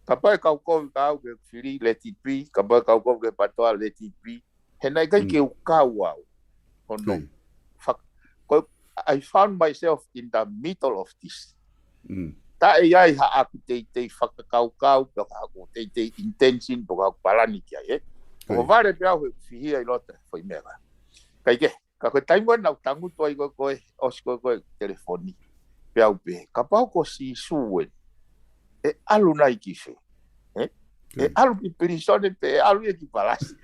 kapau ʻe kau kovi ka au ke fili let it be, kapau ʻe kau kovi ke patoa let it be. He naʻe ʻikai Mm. ke u kau au. Hono Ko ia. fak-, ko, I found myself in the middle of this. Mm. Taʻe ʻi ai haʻaku teitei fakakaukau, pe ko haʻaku teitei intention, pe ko haʻaku palani ki ai, ē. Ko ia. Ko vale pē au he fihia ʻi loto, foʻi meʻa ka. Kae kehe, ka ko e taimi ko ē naʻa ku tangutu ai ko ē, ko e, ʻosi ko ē, ko e telefoni. Pea u pehē, kapau ko Sīsū ē, ʻe ʻalu nai ki fē? Ē? ʻE Ko ia. ʻalu ki pilīsone pe ʻe ʻalu ia ki palasi?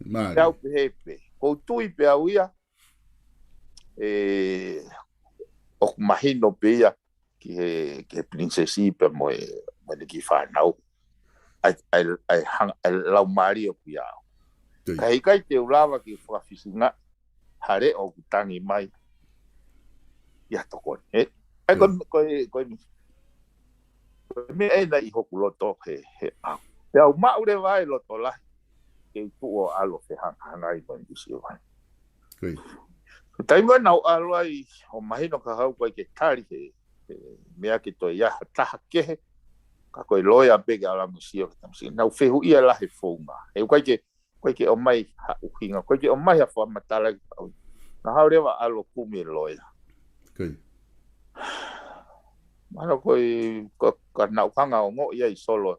Mālie. Pea u pehē pē, ko u tui pē au ia, ʻe, ʻoku mahino pē ia ki he, ki he pilinisesi pea mo e, mo ʻene kiʻi fānau. ʻA e, ʻa e, ʻa e hanga, ʻa e laumālie ʻoku ʻi ai. Ko ia. Ka ʻikai te u lava ke fakafisingaʻi ha leʻo ʻoku tangi mai ia tokoni, ē? ʻA ia ko, Ko ia. ko e, ko e, ko e meʻa ena ʻi hoku loto he, he ʻaho. Pea u maʻu leva ai loto lahi. Ke u tuʻu ʻo ʻalu ʻo fehangahangai mo e ʻisiū ko ē. Ko ia. Ko e taimi ko ē naʻa ku ʻalu ai, ʻo mahino ka hau ko e ke tali he, he meʻa ke toe ʻi ai ha taha kehe, ka ko e loea pē ke ʻalu mo sio ki he tamasiʻi. Naʻa ku fehuʻia lahi e founga. He ʻoku ʻikai ke, ʻoku ʻikai ke ʻomai ha ʻuhinga, ʻoku ʻikai ke ʻomai ha fakamatala ki he kau. Naʻa ku haʻu leva ʻo ʻalu ʻo kumi e loea. Ko ia. Mahalo ko e, ko, ka naʻa ku hanga ʻo ongoʻi ai Solo,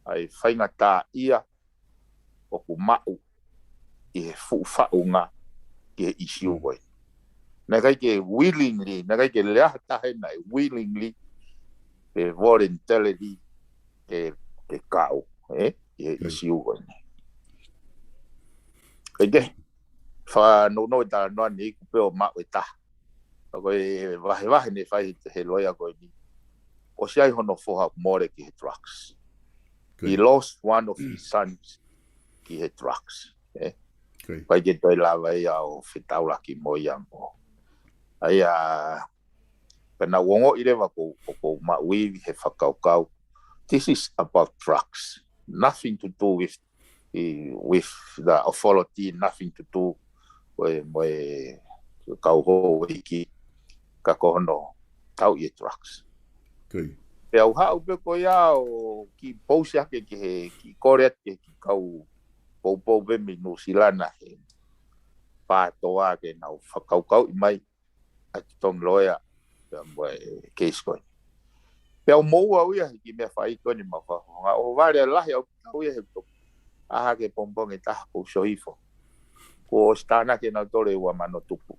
ʻa e faingataʻaʻia ʻoku maʻu ʻi he fuʻu faʻunga ki he ʻisiū Mm. ko ē. Naʻe ʻikai ke willingly, naʻe ʻikai ke lea ha taha naʻe willingly, pe voluntarily, ke, ke kau, ē, ʻi he Ko ia. ʻisiū ko ē. Kae kehe, fakanounou e talanoa ni ʻoku pē ʻo maʻu e taha. Ka ko e vahevahe naʻe fai he loea ko eni. ʻosi ʻi ai hono foha mole ki he drugs. He lost one of his sons ki he drugs. Eh? Kai ke toe lava ia ʻo fetaulaki mo ia mo. ʻA ia, pea naʻa ku ongoʻi leva ko, ko, ko maʻu ivi he fakakaukau. This is about drugs. Nothing to do with, with the authority, nothing to do with, with kau houʻeiki, ka ko hono tauʻi e drugs. Pea u haʻu pē ko ia ʻo kiʻi pousi ake ki he, kiʻi kole atu ki he kiʻi kau poupou pē mei Nuʻusila na he pātoa ke nau fakakaukauʻi mai ʻa e tongi loea pea mo e keisi ko eni. Pea u moua au ia he kiʻi meʻa fai ko eni ma fa, nga o vale lahi au tau ia he to. ʻAha ke pongipongi ʻe taha ko u sio hifo. Kuo ʻosi tānaki ʻe nautolu e ua mano tupu.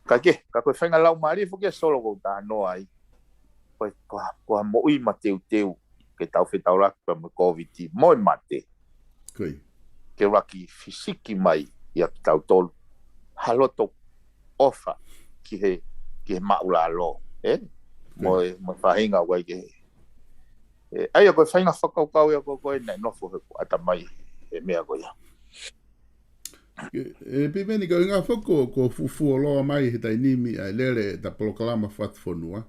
Ka ke, ka ko e faʻahinga laumālie foki ʻa Solo ko u talanoa ai. Ko e, ko ha, ko ha moʻui mateuteu ke tau fetaulaki pea mo e Kōviti mo e mate. Ke laki fisiki mai ia kitautolu ha loto ʻofa ki he, ki he māʻulalo, eh? Mo e, mo e faʻahinga ʻoku ʻi ai ke he. Eh, ʻa ia ko e faʻahinga fakakaukau ia ko, ko e naʻe nofo he ku ata mai he meʻa ko ia. E, e Piveni, ko e ʻuhinga foki ko, ko fufuoloa mai he taimi ni ʻa e lele ʻeta polokalama fatufonua.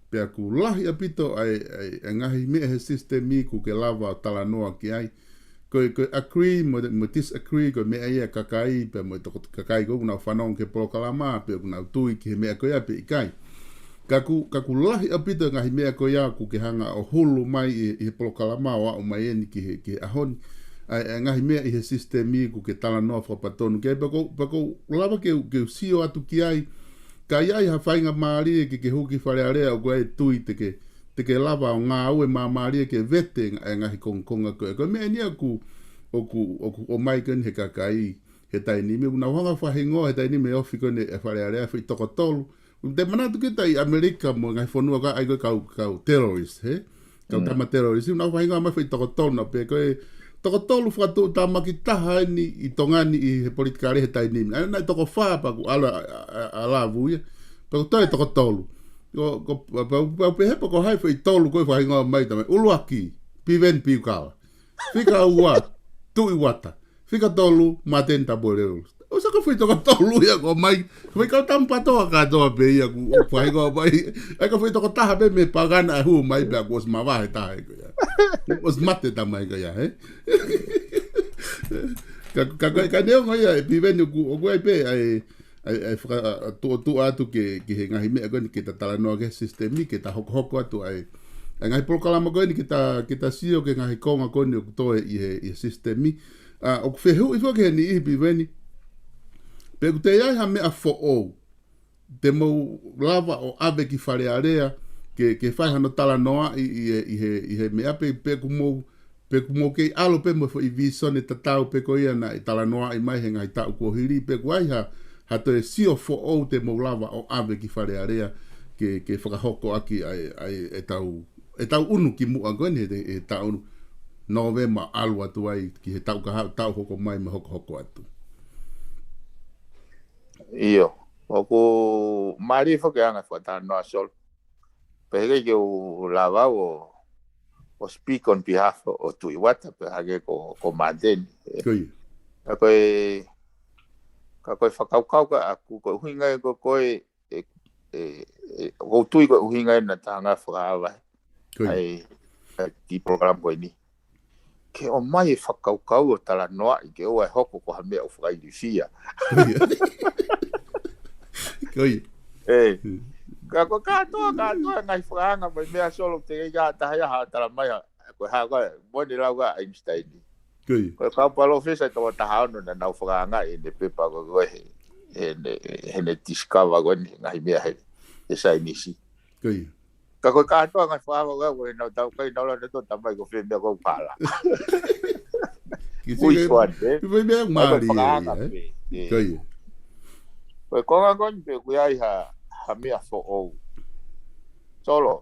Pea ʻoku lahi ʻaupito ʻa e, ʻa e, ʻa e ngaahi meʻa he sisitemi ʻoku ke lava ʻo talanoa ki ai. Ko e, ko e agree mo, mo disagree, ko e meʻa ia ʻa e kakai, pea mo e toko kakai ko ē ʻoku nau fanongo ki he polokalama, pe ʻoku nau tui ki he meʻa ko ia pe ʻikai. Ka ʻoku, ka ʻoku lahi ʻaupito e ngaahi meʻa ko ia ʻoku ke hanga ʻo hulu mai ʻi, ʻi he polokalama ʻo aʻu mai eni ki he, ki he ʻaho ni. ʻA e, ʻa e ngaahi meʻa ʻi he sisitemi ʻoku ke talanoa fakapatonu ki ai, pea ʻoku, pea ʻoku lava ke, ke u sio atu ki ai. Ka ʻi ai ha faʻahinga mālie ke, ke hū ki Fale Alea ʻoku ʻi ai e tui te ke, te ke lava ʻo ngāue māmālie ke vete e ngaahi kongokonga ko ē. Ko e meʻa eni ia ʻoku, ʻoku, ʻoku ʻomai ko eni he kakai he taimi ni, ʻoku nau hanga fakahingoa he taimi ni mei he ofi ko eni ʻa Fale Alea foʻi toko tolu. Te manatu kita ʻi ʻAmelika mo e ngaahi fonua ka ʻai ko e kau, kau terrorist, he? Kau tama terrorist, ʻoku nau fakahingoa mai foʻi toko tolu na pē ko e toko tolu fakatuʻutāmaki taha eni ʻi Tonga ni ʻi he politikale he taimi ni. ʻA ia naʻe toko fā pea ʻoku ʻalu ʻa, ʻa, ʻa, ʻa Lavu ia. Pea ʻoku toe toko tolu. Ko, ko, pea, pea, pea, pea hepa ko hai foʻi tolu ko e fakahingoa mai tama. ʻUluaki, Piveni Piukala. Fika ua, Tuʻi Uata. Fika tolu, Mateni Tapueleu. ʻOsi ko e foʻi toko tolu ia ko mai. Foʻi kau tama pātoa kātoa pē ia ʻoku, ʻoku fakahingoa mai. ʻA ia ko e foʻi toko taha pē mei Pagana ʻa e hū mai pea kuo ʻosi mavahe taha ia ko ia. ʻOsi mate tama ia ko ia, he? Ka, ka, ka, ka neongo ia ʻe Piveni ʻoku, ʻoku ʻi ai pē ʻa e, ʻa e, ʻa e faka-, ʻa, ʻa, tuʻo, tuʻo atu ke, ke he ngaahi meʻa ko eni ke ta talanoa ki he sisitemi, ke ta hokohoko atu ʻa e, ʻa e ngaahi polokalama ko eni ke ta, ke ta sio ki he ngaahi konga ko eni ʻoku toe ʻi he, ʻi he sisitemi. ʻA, ʻoku fehuʻi foki he niʻihi Piveni. Pe ʻoku toe ʻi ai ha meʻa foʻou te mou lava ʻo ʻave ki Fale Alea, ke, ke fai hano talanoaʻi ʻi, ʻi he, ʻi he, ʻi he meʻa pe, pe ʻoku mou, pe ʻoku mou kei ʻalu pē mo e foʻi vīsone tatau pē ko ia naʻe talanoaʻi mai he ngaahi taʻu kuo hili, pe ʻoku ʻi ai ha, ha toe sio foʻou te mou lava ʻo ʻave ki Fale Alea, ke, ke fakahoko ʻaki ʻa e, ʻa e, ʻetau, ʻetau ʻunu ki muʻa ko eni he, he taʻu Nōvema ʻalu atu ai ki he taʻu kahaʻu, taʻu hoko mai mo e hokohoko atu. ʻIo, ʻoku mālie foki e anga e fakatalanoa Solo. Pea heʻikai ke u lava au ʻo, ʻo speak on behalf ʻo, ʻo Tuʻi Uata, pea hangē ko, ko Mateni. Ko ia. Ka ko e, ka ko e fakakaukau ka ʻaku, ko e ʻuhinga ia ko, ko e, e, e, e, ʻoku ou tui ko e ʻuhinga ia naʻa ta hanga fakaava. Ko ia. ʻA e, ʻa e kiʻi polokalama ko eni. Ke ʻomai e fakakaukau ʻo talanoaʻi ke ʻoua ʻe hoko ko ha meʻa ʻoku fakailifia. Ko ia. Ko ia. Ē. Ka ko e kātoa, kātoa ngaahi fakaanga mai meʻa Solo te kei ka taha ia ha tala mai ha, ko e hā ko e, mo ʻene lau ka Einstein. Ko ia. Ko e kau palōfesa ʻe toko taha ono naʻa nau fakaangaʻi ʻene pepa ko, ko e he, he, he, heʻene discover ko eni ngaahi meʻa he, he saienisi. Ko ia. Ka ko e kātoa ngaahi fakaava ko ē, ko e nau tau kai nau lana tō tamai ko fē meʻa ko pala. Which one, eh? Ko e meʻa mālie ia, eh? Ko ia. Ko e konga ko eni pe ʻoku ʻi ai ha, ha meʻa foʻou. Solo.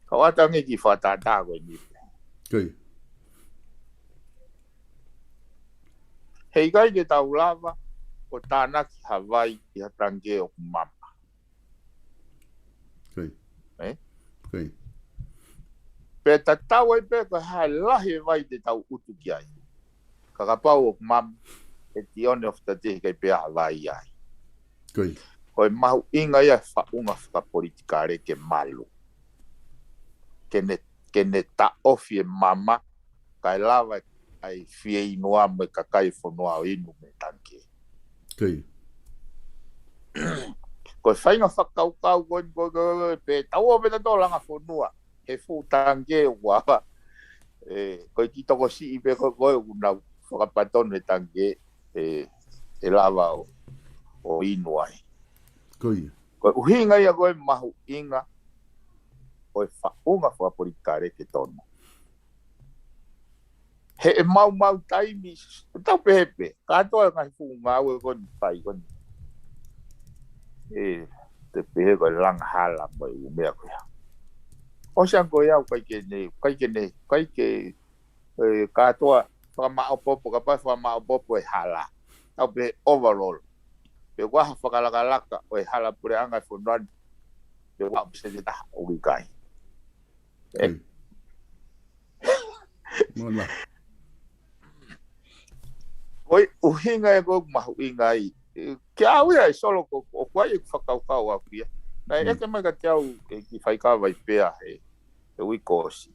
Ka ʻoatu ange kiʻi fakatātā ko eni. Ko ia. Heʻikai ke tau lava ʻo tānaki ha vai ʻi ha tangikē ʻoku mama. Ko ia. Ē? Pea tatau ai pē ko e hā e lahi e vai te tau utu ki ai. Ka kapau ʻoku mama, at the end of the day, ʻikai pē ha vai ai. Ko e mahuʻinga ia e faʻunga fakapolitikale ke malu. Ke ne, ke ne taʻofi e mama, kae lava ai fie inu ā mo e kakai e fonua ʻo inu mei he tangikē. Ko e faʻahinga fakakaukau ko eni ko e, ko e, ko e, pe tau ō pē tautolu ʻo langa fonua he fuʻu tangikē ʻoku ava. Ē, ko e kiʻi tokosiʻi pē ko e, ko e ʻoku nau fakapatonu he tangikē, ē, ʻe lava ʻo, ʻo inu ai. Ko e ʻuhinga ia ko e mahuʻinga ʻo e faʻunga fakapolitikale ke tonu. He ʻe maumau taimi, tau pehē pē, kātoa e ngaahi fuʻu ngāue ko eni fai ko eni. Ē, te pehē ko e langa hala mo e ʻū meʻa ko ia. ʻOsi ange ko ia ʻoku ʻikai ke ne, ʻikai ke ne, ʻikai ke, ē, kātoa, fakamāʻopoʻopo, kapau fakamāʻopoʻopo e hala. Tau pehē overall. Pe ʻoku ʻi ai ha fakalakalaka ʻo e hala puleʻanga e fonua ni. Pe ʻoku ʻi ai ha pēseti ʻe taha ʻoku ʻikai. Ē. Ko e ʻuhinga ia ko e mahuʻinga ai. Ē, ke au ia e Solo ko, ʻoku ʻi ai ʻeku fakakaukau ʻaʻaku ia. Naʻe ʻeke mai kiate au ʻe he kiʻi faikava i pea he, he uike kuo ʻosi.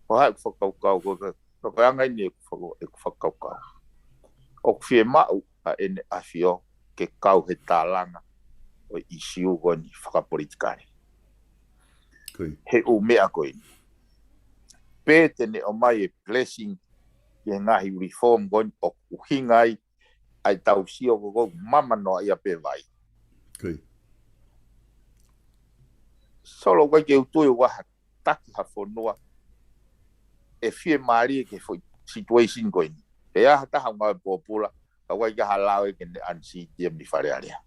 Ko e hā ʻeku fakakaukau ko e, ko e anga eni ʻeku faka-, ʻeku fakakaukau. ʻOku fiemaʻu ʻa ʻEne ʻAfio ke kau he tālanga ʻo e ʻīsiu ko eni fakapolitikale. He ʻū meʻa ko eni. Pe te ne ʻomai e blessing ki he ngaahi reform ko eni ʻoku ʻuhinga ai ʻa e tau sio ko e ʻoku mama noa ia pē vai. Solo ʻoku ʻikai ke u tui ʻoku ʻi ai ha taki ha fonua ʻe fiemālie ki he foʻi situation ko eni. Pe ʻi ai ha taha ʻoku ngāue pōpula, ka ʻoku ʻikai ke ʻi ai ha lao ia ke ne unseat ia mei Fale Alea.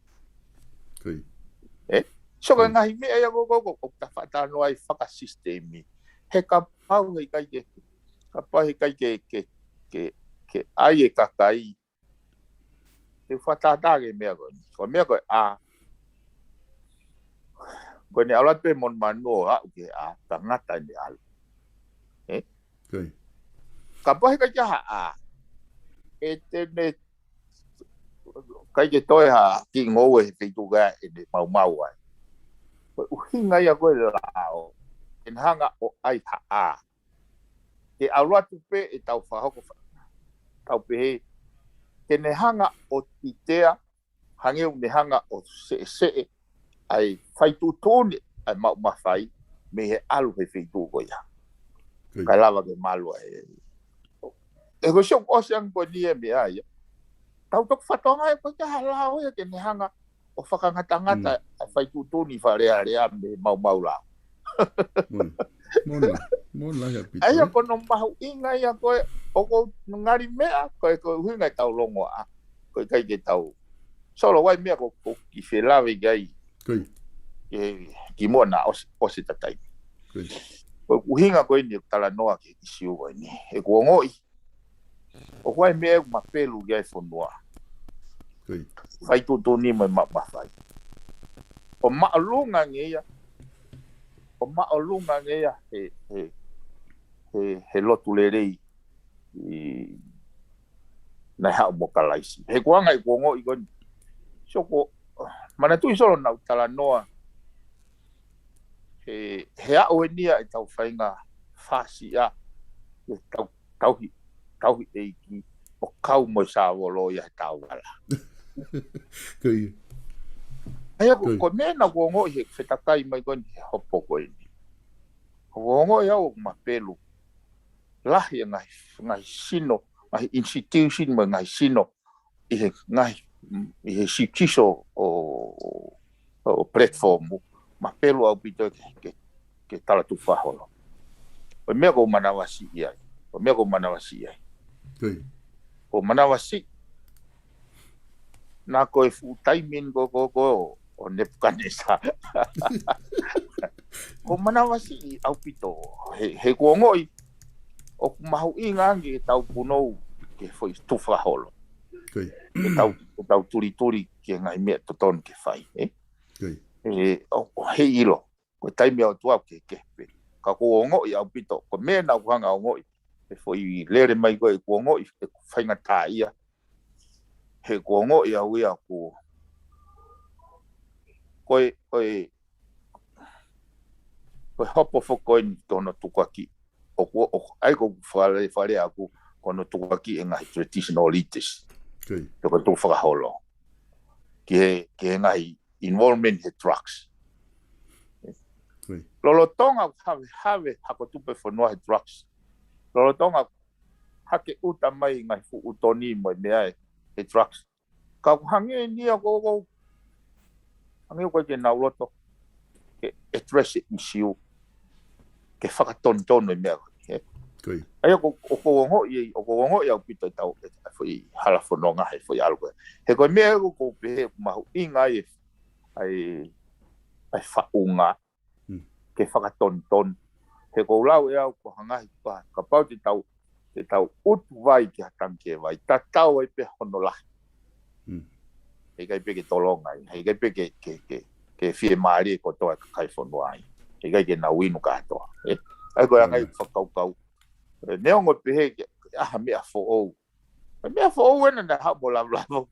Ē? So ko e ngaahi meʻa ia ko e, ko e, ko e, ʻoku ta faʻa talanoa ai fakasisitemi. He kapau he ʻikai ke, kapau he ʻikai ke, ke, ke, ke ʻai e kakai, te u fakatātā ki he meʻa ko eni. Ko e meʻa ko e A. Ko ʻene ʻalu atu pē Monumanu ʻo aʻu ki he A, ka ngata ʻene ʻalu. Ē? Kapau he ʻikai ke ʻi ai ha A, ʻe te ne, ʻikai ke toe ha kiʻi ngoue he feituʻu ko ia ʻe ne maumau ai. Ko e ʻuhinga ia ko e lao, ke ne hanga ʻo ʻai ha A. Ke ʻalu atu pē ʻetau fakahoko fa-, tau pehē, ke ne hanga ʻo titea, hangē ʻoku ne hanga ʻo seʻeseʻe ʻa e fai tuʻutuʻuni ʻa e maʻu mafai mei he ʻalu he feituʻu ko ia. Kae lava ke malu ai. Ē, ko e sio ʻosi ange ko eni e meʻa ia. Tau toki fatongia ʻe ko e ʻikai ha lao ia ke ne hanga ʻo fakangatangata ʻa e fai tuʻutuʻuni Fale Alea mei he maumau lao. Mona, mona ia ʻaupito, ʻa ia ko hono mahuʻinga ia ko e, ʻoku ou ngali meʻa, ko e, ko e ʻuhinga ʻetau longoaʻa, ko e ʻikai ke tau. Solo ʻoku ʻi ai meʻa ko, ko e kiʻi felāveʻi ai. Ke, kimuʻa naʻa ʻosi, ʻosi tatai. Ko e ʻuhinga ko eni ʻeku talanoa ki he ʻīsiu ko eni. ʻEku ongoʻi ʻoku ʻi ai meʻa ʻoku mapelu ki ai e fonua. Fai tuʻutuʻuni mo e maʻu mafai. ʻO māʻolunga ange ia. ʻO māʻolunga ange ia he, he, he, he lotu lelei ʻi, naʻe haʻu mo Kalaisi. He ko e anga ʻeku ongoʻi ko eni. So ko, manatuʻi Solo naʻa ku talanoa he, he aʻu eni ia ʻetau faʻahinga fasi ʻa, ʻetau tauhi, tauhi ʻeiki ʻo kau mo e sāvolo ia he tauvala. ʻA ia ko, ko e meʻa naʻa ku ongoʻi he fetakai mai ko eni he hopo ko eni. ʻOku ongoʻi au ʻoku mapelu lahi e ngaahi, ngaahi sino, ngaahi institution mo e ngaahi sino ʻi he ngaahi, ʻi he sikiso ʻo, ʻo platform, mapelu ʻaupito ke, ke, ke tala tufa holo. Ko e meʻa ʻoku ou manavasiʻi ai. Ko e meʻa ʻoku ou manavasiʻi ai. ʻOku ou manavasiʻi. Naʻa ko e fuʻu taimi eni ko, ko, ko, ʻo Nepukanesa. ʻOku ou manavasiʻi ʻaupito. He, he ʻoku ou ongoʻi ʻoku mahuʻinga ange ke tau punou ki he foʻi tufa holo. Ke tau, ke tau tulituli ki he ngaahi meʻa totonu ke fai, ē? ʻE, ʻo, ʻo heiʻilo. Ko e taimi ʻa e ʻOtua ʻoku kehekehe pē. Ka ʻoku ou ongoʻi ʻaupito, ko e meʻa naʻa ku hanga ʻo ongoʻi, ʻe foʻi lele mai ko ē, ʻoku ou ongoʻi ʻeku faingataʻaʻia. He ʻoku ou ongoʻi au ia ʻoku, ko e, ko e, ko e hopo foki ko eni ki hono tukuakiʻi. ʻOku, ʻoku, ʻa ia ko e fale, fale ʻaku, ko hono tukuakiʻi e ngaahi traditional leaders. Ko ia. Pe ko e tukufakaholo. Ki he, ki he ngaahi involvement he drugs. Ko ia. Lolotonga havehave hako tupe fonua he drugs. Lolotonga hake ʻuta mai ngaahi fuʻu toni mo e meʻa ē, he drugs. Ka ʻoku hangē ni ia ko, ko, hangē ʻoku ʻikai ke nau loto ke address e issue, ke fakatonutonu e meʻa ko ē. Ko ia. ʻA ia ko, ʻoku ou ongoʻi, ʻoku ou ongoʻi ʻaupito e tau, e, e foʻi hala fononga he foʻi ʻalu ko ē. He ko e meʻa ʻoku ou pehē ʻoku mahuʻinga ai e, ʻa e, ʻa e faʻunga ke fakatonutonu. He ʻoku ou lau ʻe au ko e ngaahi pa, kapau te tau, te tau utu vai ki ha tangikē vai, tatau ai pē hono lahi. He ʻikai pē ke tolonga ai, he ʻikai pē ke, ke, ke, ke fiemālie kotoa e kakai fonua ai. He ʻikai ke nau inu kātoa. ʻE, ʻa ia ko e anga e fakakaukau. ʻE, neongo pehē ke, ʻa ha meʻa foʻou. Ko e meʻa foʻou ena naʻe haʻu mo Lavulavu.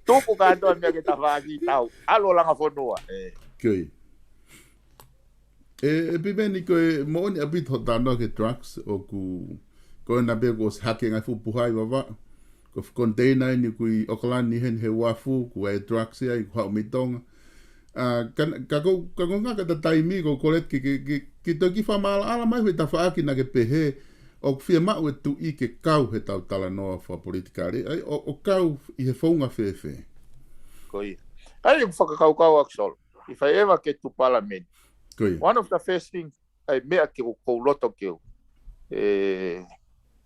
Tuku kātoa meʻa ke tafaʻaki tau. ʻAlu ʻo langa fonua. ʻE. Ko ia. ʻE, ʻe Piveni ko e moʻoni ʻaupito hoʻo talanoa ki he drugs ʻoku, ko ena pē kuo ʻosi hake ngaahi fuʻu puha ʻi Vavaʻu. Ko e fuʻu container eni ʻoku ʻi ʻAokalani heni he uafu, ʻoku ʻi ai e drugs ai, ʻoku haʻu mei Tonga. ʻA, ka, ka ko, ka ko ngaka ta taimi ko kolet ki, ki, ki, ki toki fakamaʻalaʻala mai hui tafaʻaki naʻa ke pehē, ʻoku fiemaʻu e tuʻi ke kau he tau talanoa fakapolitikale, ʻa ia, ʻo, ʻo kau ʻi he founga fēfē. Ko ia. ʻA ia, ʻeku fakakaukau ʻaku Solo. If I ever get to parliament, ko ia. One of the first things, ʻa e meʻa ke u kou loto ke u, ʻe,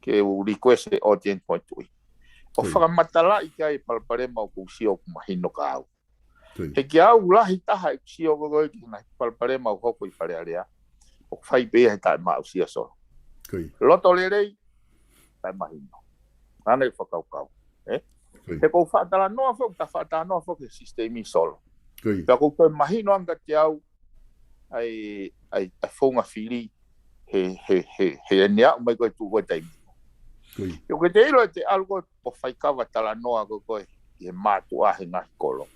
ke u request e audience point tuʻi. ʻO ko ia. Fakamatalaʻi ki ai e palopalema ʻoku ou sio ʻoku mahino kia au. Ko ia. He kia au lahi taha e sio ko ē ki he ngaahi palopalema ʻoku hoko ʻi Fale Alea. ʻOku fai pē ia he taʻemaʻusia Solo. Ko ia. Loto lelei, taʻemahino. ʻA ena e fakakaukau. ʻE? Ko ia. He ʻoku ou faʻa talanoa foki, ta faʻa talanoa foki he sisitemi Solo. Ko ia. Pea ʻoku toe mahino ange kiate au, ʻa e, ʻa e, ʻa e founga fili, he, he, he, he ʻene aʻu mai ko ē tuʻu ko ē taimi. Ko ia. ʻOku ke te ʻilo ʻe te ʻalu ko ē ʻo faikava talanoa ko ē ko ē, ʻi he mātuʻa he ngaahi kolo.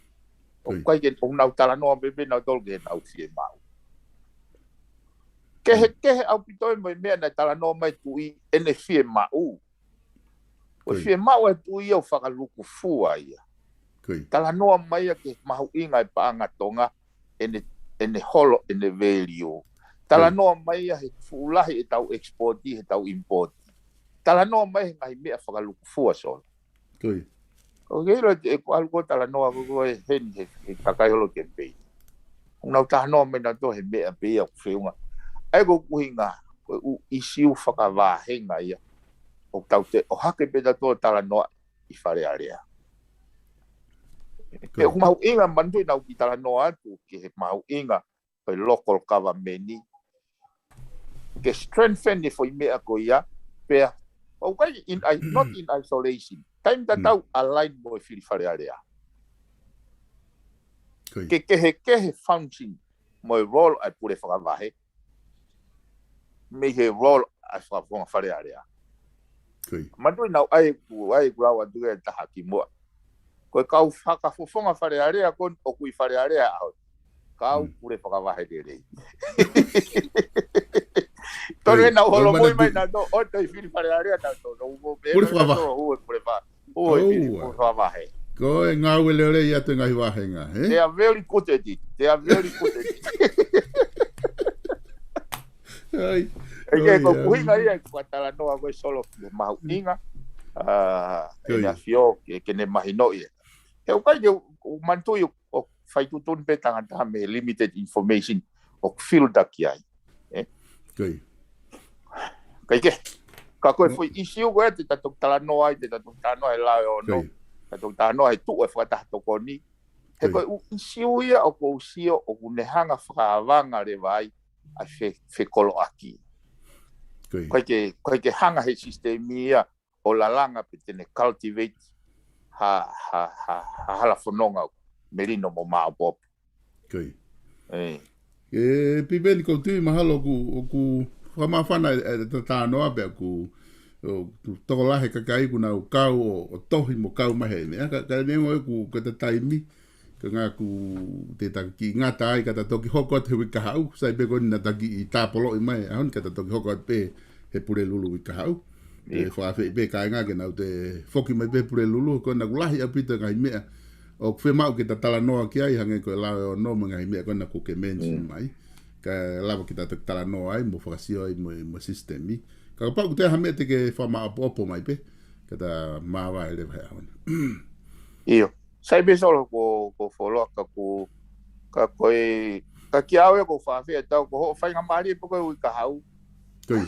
Ko ia. ʻOku ʻikai ke, ʻoku nau talanoa pē pē nautolu ki heʻenau fiemaʻu. Kehe, kehe ʻaupito e mo e meʻa naʻe talanoa mai tuʻi ʻene fiemaʻu. Ko e fiemaʻu e tuʻi ia ʻo fakalukufua ia. Ko ia. Talanoa mai ia ki he mahuʻinga e paʻanga Tonga, ʻene, ʻene holo, ʻene value. Talanoa mai ia he fuʻu lahi e tau export, he tau import. Talanoa mai he ngaahi meʻa fakalukufua Solo. Ko ia. ʻOku ke ʻilo ʻe, ʻe ko ʻalu ko ē talanoa ko ē ko ē heni he, he kakai holo campaign. ʻOku nau talanoa mai nautolu he meʻa pē ia ʻoku feʻunga. ʻA ia ko e ʻuhinga, ko e ʻū ʻisiū fakavāhenga ia. ʻOku tau toe ʻohake pē tautolu talanoa ʻi Fale Alea. Ko ia. He ʻoku mahuʻinga manatuʻi naʻa ku kiʻi talanoa atu ki he mahuʻinga ʻo e local government ke strengthen e foʻi meʻa ko ia, pea, ʻoku ʻikai in, i-, not in isolation. Taimi tatau align mo e fili Fale Alea. Ko ia. Ke kehekehe function mo e role ʻa e pule fakavahe mei he role ʻa e fakafofonga Fale Alea. Ko ia. Manatuʻi naʻa ku ʻai, ku ʻai ʻeku lau atu ki he taha kimuʻa. Ko e kau fakafofonga Fale Alea ko eni ʻoku ʻi Fale Alea ʻaho. Kau pule fakavahe lelei. Tonu ʻenau holomui mai nautolu, ʻo toe fili Fale Alea nautolu, ʻo pule fakavahe. Pule fakavahe. ʻO e fili pule fakavahe. Ko e ngāue lelei atu e ngaahi vāhenga, ē? They are very good at it. They are very good at it. ʻAi. ʻE ke ko e ʻuhinga ia ʻeku talanoa ko ē Solo ki he mahuʻinga. ʻA, ʻEne ʻAfio, ke, ke ne mahinoʻi ia. He ʻoku ʻikai ke u, u manatuʻi ʻo, ʻo fai tuʻutuʻuni pē tangata mei he limited information ʻoku filter ki ai. Ē? Ko ia. ʻIkai ke, ka ko e foʻi ʻisiū ko ē te ta toki talanoa ai, te ta toki talanoa he lao ʻe ono, ta toki talanoa he tuʻu e fakataha tokoni. He ko e ʻū ʻisiū ia ʻoku ou sio ʻoku ne hanga fakaavanga leva ai ʻa e fe, fekoloʻaki. Ko ia. ʻIkai ke, ʻikai ke hanga he sisitemi ia ʻo lalanga pe te ne cultivate ha, ha, ha, ha hala fononga melino mo maopoopo. Ko ia. ʻE, Piveni, ʻoku ou tui mahalo ʻoku, ʻoku fakamāfana e, e talanoa pea ʻoku, ʻoku tokolahi e kakai ʻoku nau kau ʻo, ʻo tohi mo kau mai he meʻa. Ka, ka neongo ʻoku, ko e taimi, ka ngā ʻoku te ta kiʻi ngata ai ka ta toki hoko atu he uike kahaʻu, sai pē ko eni naʻa ta kiʻi tāpoloʻi mai, ʻaho ni ka ta toki hoko atu pē he Pulelulu uike kahaʻu. ʻE fakaafeʻi pē kāinga ke nau toe foki mai pē Pulelulu, ko ena ʻoku lahi ʻaupito e ngaahi meʻa ʻoku fiemaʻu ke ta talanoa ki ai, hangē ko e lao ʻo e ono mo e ngaahi meʻa ko ena ʻoku ke mention mai. Ka lava ke ta talanoa ai, mo fakasio ai, mo, mo e sisitemi. Ka kapau ʻoku toe ʻi ai ha meʻa te ke fakamāʻopoʻopo mai pē, ka ta māvae leva he ʻaho ni. ʻIo. Sai pē Solo, ko, ko Foloa ka ko, ka ko e, ka kiate au ia ʻoku ou fakaafeʻi atu au, ko hoʻo faingamālie pē ko e uike kahaʻu. Ko ia.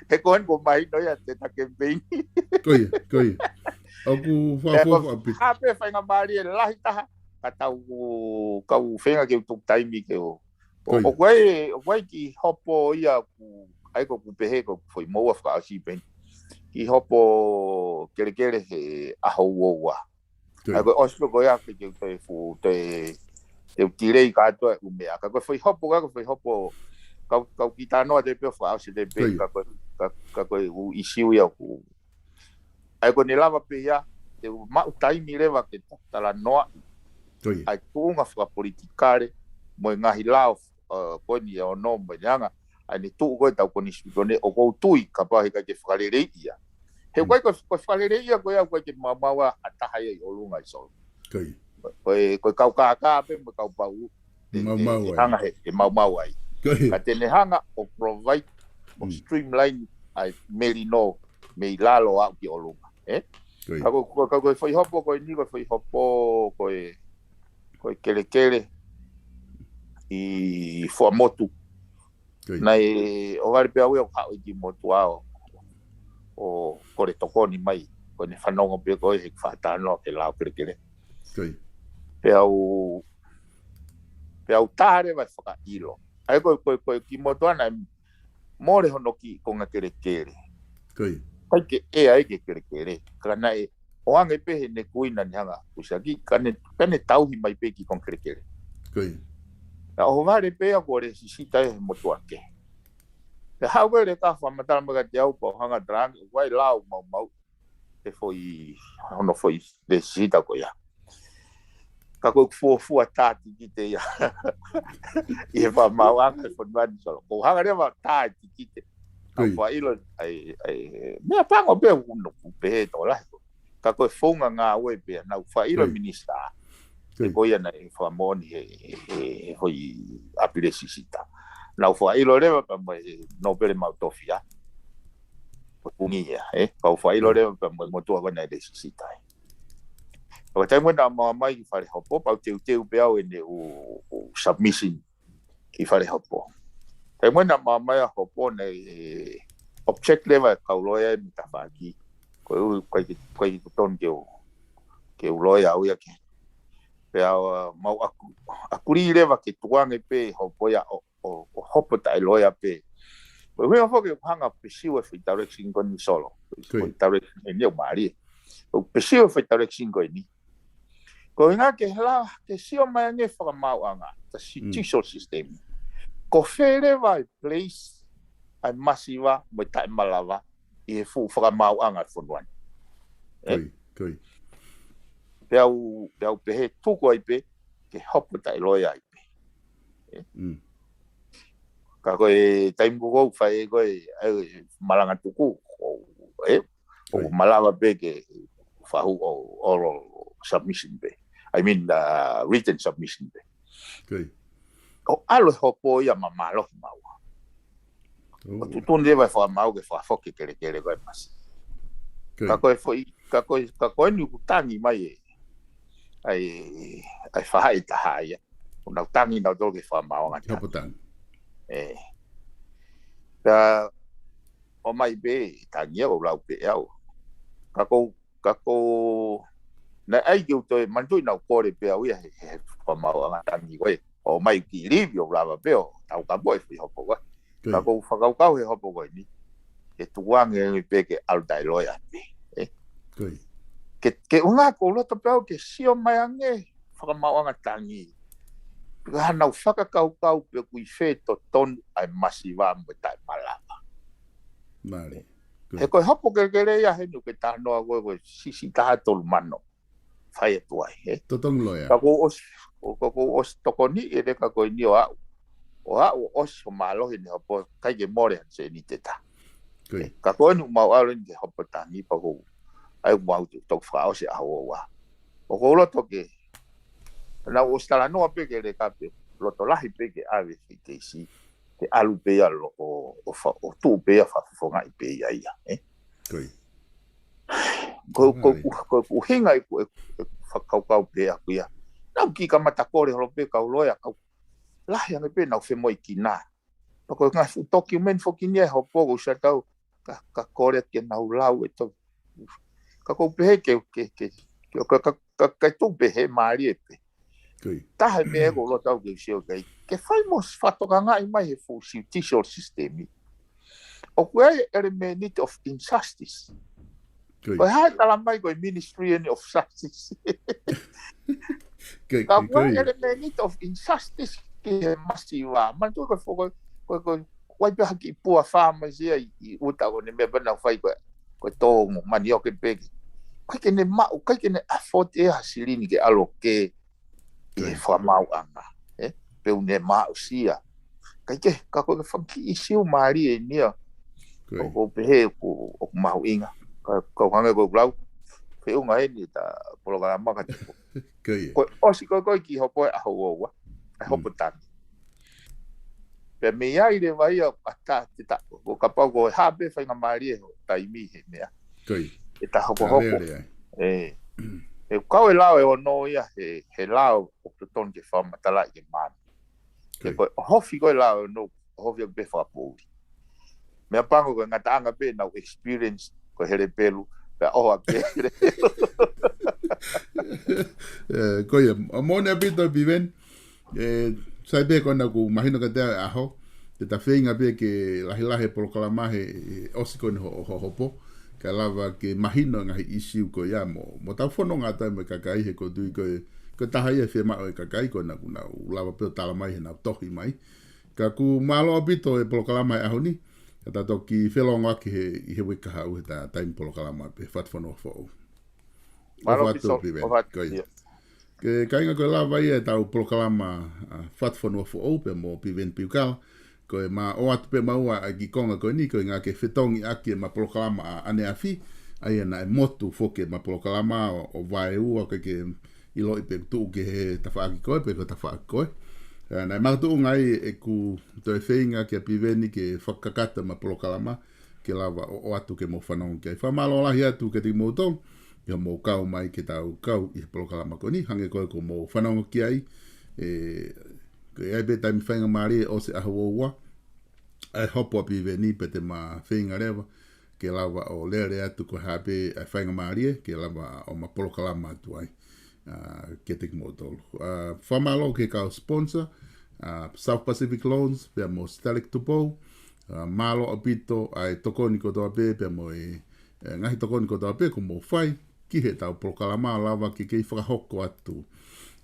He ko eni ʻoku mahino ia te ta kemipeini. Ko ia, ko ia. ʻOku fakafoʻou ʻaupito. Hā pē faingamālie lahi taha, ka tau, kau feinga ke u tuku taimi ke u. ʻOku ʻi ai, ʻoku ʻi ai kiʻi hopo ia ʻoku, ʻa ia ʻoku ou pehē ko e foʻi moʻua fakaʻosi pē eni. Kiʻi hopo kelekele he ʻaho ua ua. ʻA ia ko e ʻosi pē ko ia ke, ke u toe fu, toe, te u tilei kātoa e ʻū meʻa. Ka ko e foʻi hopo, ka ko e foʻi hopo, kau, kau kiʻi talanoa atu pē ʻo fakaʻosi atu pē, ka ko e, ka, ka ko e ʻū ʻisiū ia ʻoku. ʻA ia ko eni lava pē ia, te u maʻu taimi leva ke ta talanoa. ʻA ia tuʻunga fakapolitikale, mo e ngaahi lao, ʻa, ko eni ʻe ono mo e anga, ʻa eni tuʻu ko e tau konisitūtone ʻoku ou tui, kapau heʻikai ke fakaleleiʻi ia. He ʻoku ʻikai ko, ko e fakaleleiʻi ia ko ia, ʻoku ʻikai ke maumau ai ha taha ia ʻi ʻolunga ʻi Solo. Ko e, ko e kau kākā pē mo e kau pau. Te, te, te hanga he, he maumau ai. Ka te ne hanga ʻo provide, ʻo streamline ʻa e melino mei lalo ʻo aʻu ki ʻolunga. ʻE? Ka ko, ko, ka ko e foʻi hopo ko eni, ko e foʻi hopo ko e, ko e kelekele ʻi Fuaʻamotu. Naʻe ʻohovale pē au ia ʻo haʻu ki motuʻa ʻo, ʻo kole tokoni mai. Ko ʻene fanongo pē ko e he fakatalanoa ki he lao kelekele. Pea u, pea u tā leva e fakaʻilo. ʻA ia ko, ko, ko e kiʻi motuʻa naʻe mole hono kiʻi konga kelekele. ʻIkai ke ʻea ai ke kelekele. Ka naʻe ʻoange pē heʻene kui naʻa ne hanga ʻo ʻusiʻaki, ka ne, ka ne tauhi mai pē kiʻi konga kelekele. Naʻe ʻohovale pē ia kuo lēsisita ia he motuʻa kehe. Pea haʻu ko e leka fakamatala mai kiate au pea u hanga ʻo talaange, ʻoku ʻi ai e lao maumau he foʻi, hono foʻi lēsisita ko ia. Ka ko e fuofua tā tikite ia ʻi he fakamaauʻanga ʻi he fonua ni Solo. Ko u hanga leva tā e tikite. Ka u fakaʻilo, ʻa e, ʻa e, meʻa pango pē ʻoku nau pehē tokolahi. Ka ko e founga ngāue pē ia, naʻa ku fakaʻilo e minisitā. He ko ia naʻe fakamoʻoni he, he, he foʻi ʻapi lēsisita. Naʻa ku fakaʻilo leva pea mo e Nōpele Maʻu Tofiʻa. Ko e pungi ia, ē? Ka u fakaʻilo leva pea mo e motuʻa ko ē naʻe lēsisita ai. Ko e taimi naʻa mau ō mai ki fale hopo, pea u teuteu pē au ʻene ʻū, ʻū submission ki fale hopo. Taimi naʻa mau ō mai ʻa hopo naʻe, ʻe, object leva e kau loea ʻi he tafaʻaki. Ko e ʻū, ʻikai ke, ʻikai ke totonu ke u, ke u loea au ia ke. Pea, ʻa, mau aku, akuli leva ke tukuange pē hopo ia ʻo, ʻo, ʻo hopo taʻeloea pē. Ko e ʻuhinga foki ʻoku hanga ʻo pursue e foʻi direction ko eni Solo. Ko e direction eni ʻoku mālie. ʻOku pursue e foʻi direction ko eni. Ko e ʻuhinga ke hala, ke sio mai ange fakamaauʻanga, the judicial system. Ko fē leva e place ʻa e masiva mo e taʻemalava ʻi he fuʻu fakamaauʻanga ʻo e fonua ni. Pea u, pea u pehē tuku ai pē, ke hopo taʻeloea ai pē. Ka ko e taimi ko ē ʻoku fai ko ē, ʻa e malanga tuku, ʻo, ē, ʻoku malava pē ke fahu ʻo, ʻo oral submission pē. I mean, uh, written submission pē. ʻO ʻalu e hopo ia ma mālohi maua. ʻO tuʻutuʻuni leva e fakamaau ke fakafoki e kelekele ko ē masi. Ka ko e foʻi, ka ko e, ka ko eni ʻoku tangi mai e, ʻa e, ʻa e faʻahi ʻe taha ia. ʻOku nau tangi nautolu ke fakamaauʻanga tangi. ʻE. Ka ʻomai pē tangi ia ʻo lau pē au. Ka ko, ka ko, naʻe ʻai ke u toe, manatuʻi naʻa ku kole pē au ia he, he fakamaauʻanga tangi ko ē. ʻOmai kiʻi livi ʻo lava pē ʻo taukapo e foʻi hopo ko ē. Ka ko u fakakaukau he hopo ko eni, ke tukuange pē ke ʻalu taʻeloea pē. Ke, ke ʻuhinga ʻoku ou loto pē au ke sio mai ange fakamaauʻanga tangi. Ka naʻa nau fakakaukau pe ʻoku ʻi fē totonu ʻa e masiva mo e taʻemalava. Mālie. He ko e hopo kelekele ia heni ʻoku ke talanoa ko ē, ko e siʻisiʻi taha tolu mano. Fai atu ai, he? Totonu loea. Ka ʻoku ou ʻosi, ʻo, ka ʻoku ou ʻosi tokoni e leka ko eni ʻo aʻu. ʻO aʻu ʻo ʻosi ʻo mālohi ʻene hopo, ʻikai ke mole ʻa e sēniti ʻe taha. Ko ia. Ka ko eni ʻoku mau ʻalu eni ki he hopo tangi pea ʻoku ou, ʻai ʻoku mau tu-, toki fakaʻosi ʻaho ua. ʻOku ou loto ke, naʻa ku ʻosi talanoa pē ki he leka pē, loto lahi pē ke ʻave ki he keisi, ke ʻalu pē ia lo-, ʻo, ʻo fa-, ʻo tuʻu pē ia fakafofongaʻi pē ia ia, ē? Ko ia. Ko, ko, Mālie. Ko, ko e ʻuhinga ʻeku, ʻeku, ʻeku fakakaukau pē ʻaku ia. Naʻa ku kiʻi kamata kole holo pē kau loea, kau lahi ange pē naʻa nau femoʻuekina. Pea ko e ngaahi fuʻu document foki ni ʻa e hopo ʻoku ou sio atu, ka, ka kole ke nau lau e to-, ka ʻoku ou pehē ke, ke, ke, ke, ka, ka, ka, ka tuʻu pē he mālie pē. Ko ia. Taha e meʻa ʻoku ou loto au ke u sio ki ai. Ke fai mo fakatokangaʻi mai he full judicial system ē, ʻoku ʻi ai e element of injustice. Ko ia. Ko e hā e tala mai ko e Ministry eni of Justice. Ko ia, ka ko ia, ʻoku ʻi ai e element of injustice ki he masiva. Manatuʻi ko e fo-, ko e, ko e, ko e, ʻoku ʻi ai pē ha kiʻi pua fāmasi ia ʻi, ʻi ʻuta ko eni meʻa pē naʻa nau fai ko e, ko e tōngo, manioke pē ki. ʻIkai ke ne maʻu, ʻikai ke ne afford ʻe ha silini ke ʻalu ʻo kē ʻi he fakamaauʻanga, ē? Pea ʻoku ne maʻu sia. ʻIkai ke, ka ko e fanga kiʻi ʻisiu mālie eni ia. Ko ia. ʻOku ou pehē ʻoku, ʻoku mahuʻinga. Ka, ka ʻoku hangē ko ʻeku lau, feʻunga eni ʻeta polokalama ka te ko. Ko ia. Ko e ʻosi ko ē ko ē kiʻi hopo ʻe ʻaho ua ua. ʻA e hopo tangi. Pea mei ai leva ia ʻo ʻatā te ta, ʻo kapau ko e hā pē faingamālie ho taimi he meʻa. Ko ia. ʻE ta hokohoko. Ka lele ai. Ē. ʻE kau e lao ʻe ono ia he, he lao ʻoku totonu ke fakamatalaʻi ke maama. Ko ia. He ko e ʻohofi ko ē lao ʻe ono, ʻohofi ʻaupito pē fakapoʻuli. Meʻapango ko e ngataʻanga pē ʻenau experience, ko e hele pelu, pea ʻoho ʻaupito pē hele pelu. Ē, ko ia, ʻa, moʻoni ʻaupito Piveni, ē, sai pē ko ena ʻoku mahino kiate au e ʻaho, te ta feinga pē ke lahilahi e polokalama he, he ʻosi ko eni ho, ho, hopo, kae lava ke mahino e ngaahi ʻisiu ko ia mo, mo tau fononga atu ai mo e kakai he ʻoku ou tui ko e, ko e taha ia e fiemaʻu e kakai ko ena ʻoku nau lava pē ʻo tala mai heʻenau tohi mai. Ka ʻoku mālō ʻaupito e polokalama he ʻaho ni, ka ta toki felōngoaki he, ʻi he uike kahaʻu heʻeta taimi polokalama pē Fatufonua Foʻou. Mālō ʻOfa atu, Piveni. ʻOfa atu, Piveni. Ko ia. Kāinga, ko e lava ia ʻetau polokalama, ʻa, Fatufonua Foʻou pea mo Piveni Piukala. Ko e ma ō atu pē maua ʻa e kiʻi konga ko eni, ko e ʻuhinga ke fetongi ʻaki ʻema polokalama ʻa, ʻaneafi, ʻa ia naʻe motu foki ʻema polokalama ʻo, ʻo vaeua ke, ke ʻiloʻi pe tuʻu ki he tafaʻaki ko ē, pe ko e tafaʻaki ko ē. Ē, naʻe makatuʻunga ai ʻeku toe feinga kia Piveni ke fakakakato ʻema polokalama, ke lava ʻo, ʻoatu ke mou fanongo ki ai. Fakamālō lahi atu kiate kimoutolu, ʻi hoʻomou kau mai ke tau kau ʻi he polokalama ko eni, hangē ko ē ʻoku mou fanongo ki ai, ē, ko e ʻi ai pē taimi faingamālie ʻosi ʻaho ua ua, ʻa e hopo ʻa Piveni pea te ma feinga leva, ke lava ʻo lele atu ko e hā pē ʻa e faingamālie, ke lava ʻo ma polokalama atu ai, ā, kiate kimoutolu. Ā, fakamālō ki he kau sponsor, ā, South Pacific Loans, pea mo Stalek Tupou, ā, mālō ʻaupito ʻa e tokoni kotoa pē, pea mo e, e ngaahi tokoni kotoa pē ʻoku mou fai ki heʻetau polokalama ʻo lava ke kei fakahoko atu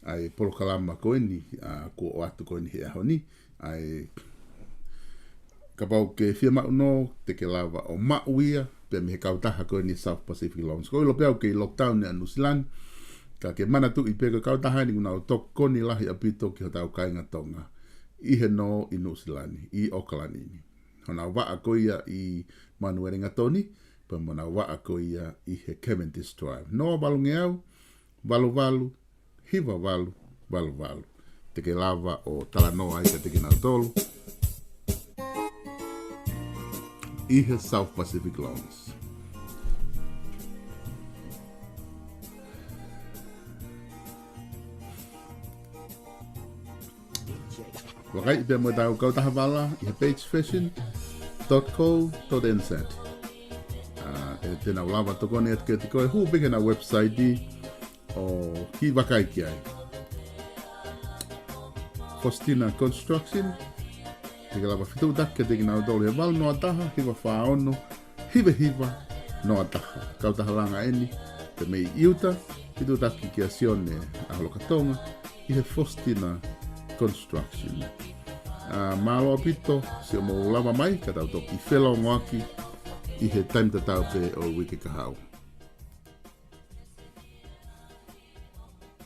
ʻa e polokalama ko eni, ā, kuo ʻoatu ko eni he ʻaho ni, ʻa e kapau ʻoku ke fiemaʻu nō, te ke lava ʻo maʻu ia, pea mei he kautaha ko eni South Pacific Loans. ʻOku ou ʻilo pē au ʻoku kei lockdown ʻi Nuʻu Sila ni, ka ke manatuʻi pē ko e kautaha eni ʻoku nau tokoni lahi ʻaupito ki hotau kāinga Tonga, ʻi heni ʻi Nuʻu Sila ni, ʻi ʻAokalani ni. Honau vaʻa ko ia ʻi Manurewa Gatoni, pea mo honau vaʻa ko ia ʻi he Cavendish Drive. Noa valungeau, valu valu, hiva valu, valu valu. Te ke lava ʻo talanoa ai kiate kinautolu ʻi he South Pacific Loans. Vakaiʻi pē mo ʻetau kautaha vala ʻi he page fashion dot co dot N Z. Ā, ʻe te nau lava tokoni atu kiate koe, hū pē ki heʻenau website ʻo kiʻi vakai ki ai. Faustina Construction, te ke lava fetuʻutaki kiate kinautolu he valu noa taha, hiva fā ono, hiva hiva noa taha. Kautaha langa eni, pea mei ʻIuta, fetuʻutaki kia Sione ʻAholokatonga, ʻi he Faustina Construction. ʻA, mālō ʻaupito, siʻomou lava mai, ka tau toki felongoaki ʻi he taimi tatau pē ʻo e uike kahaʻu.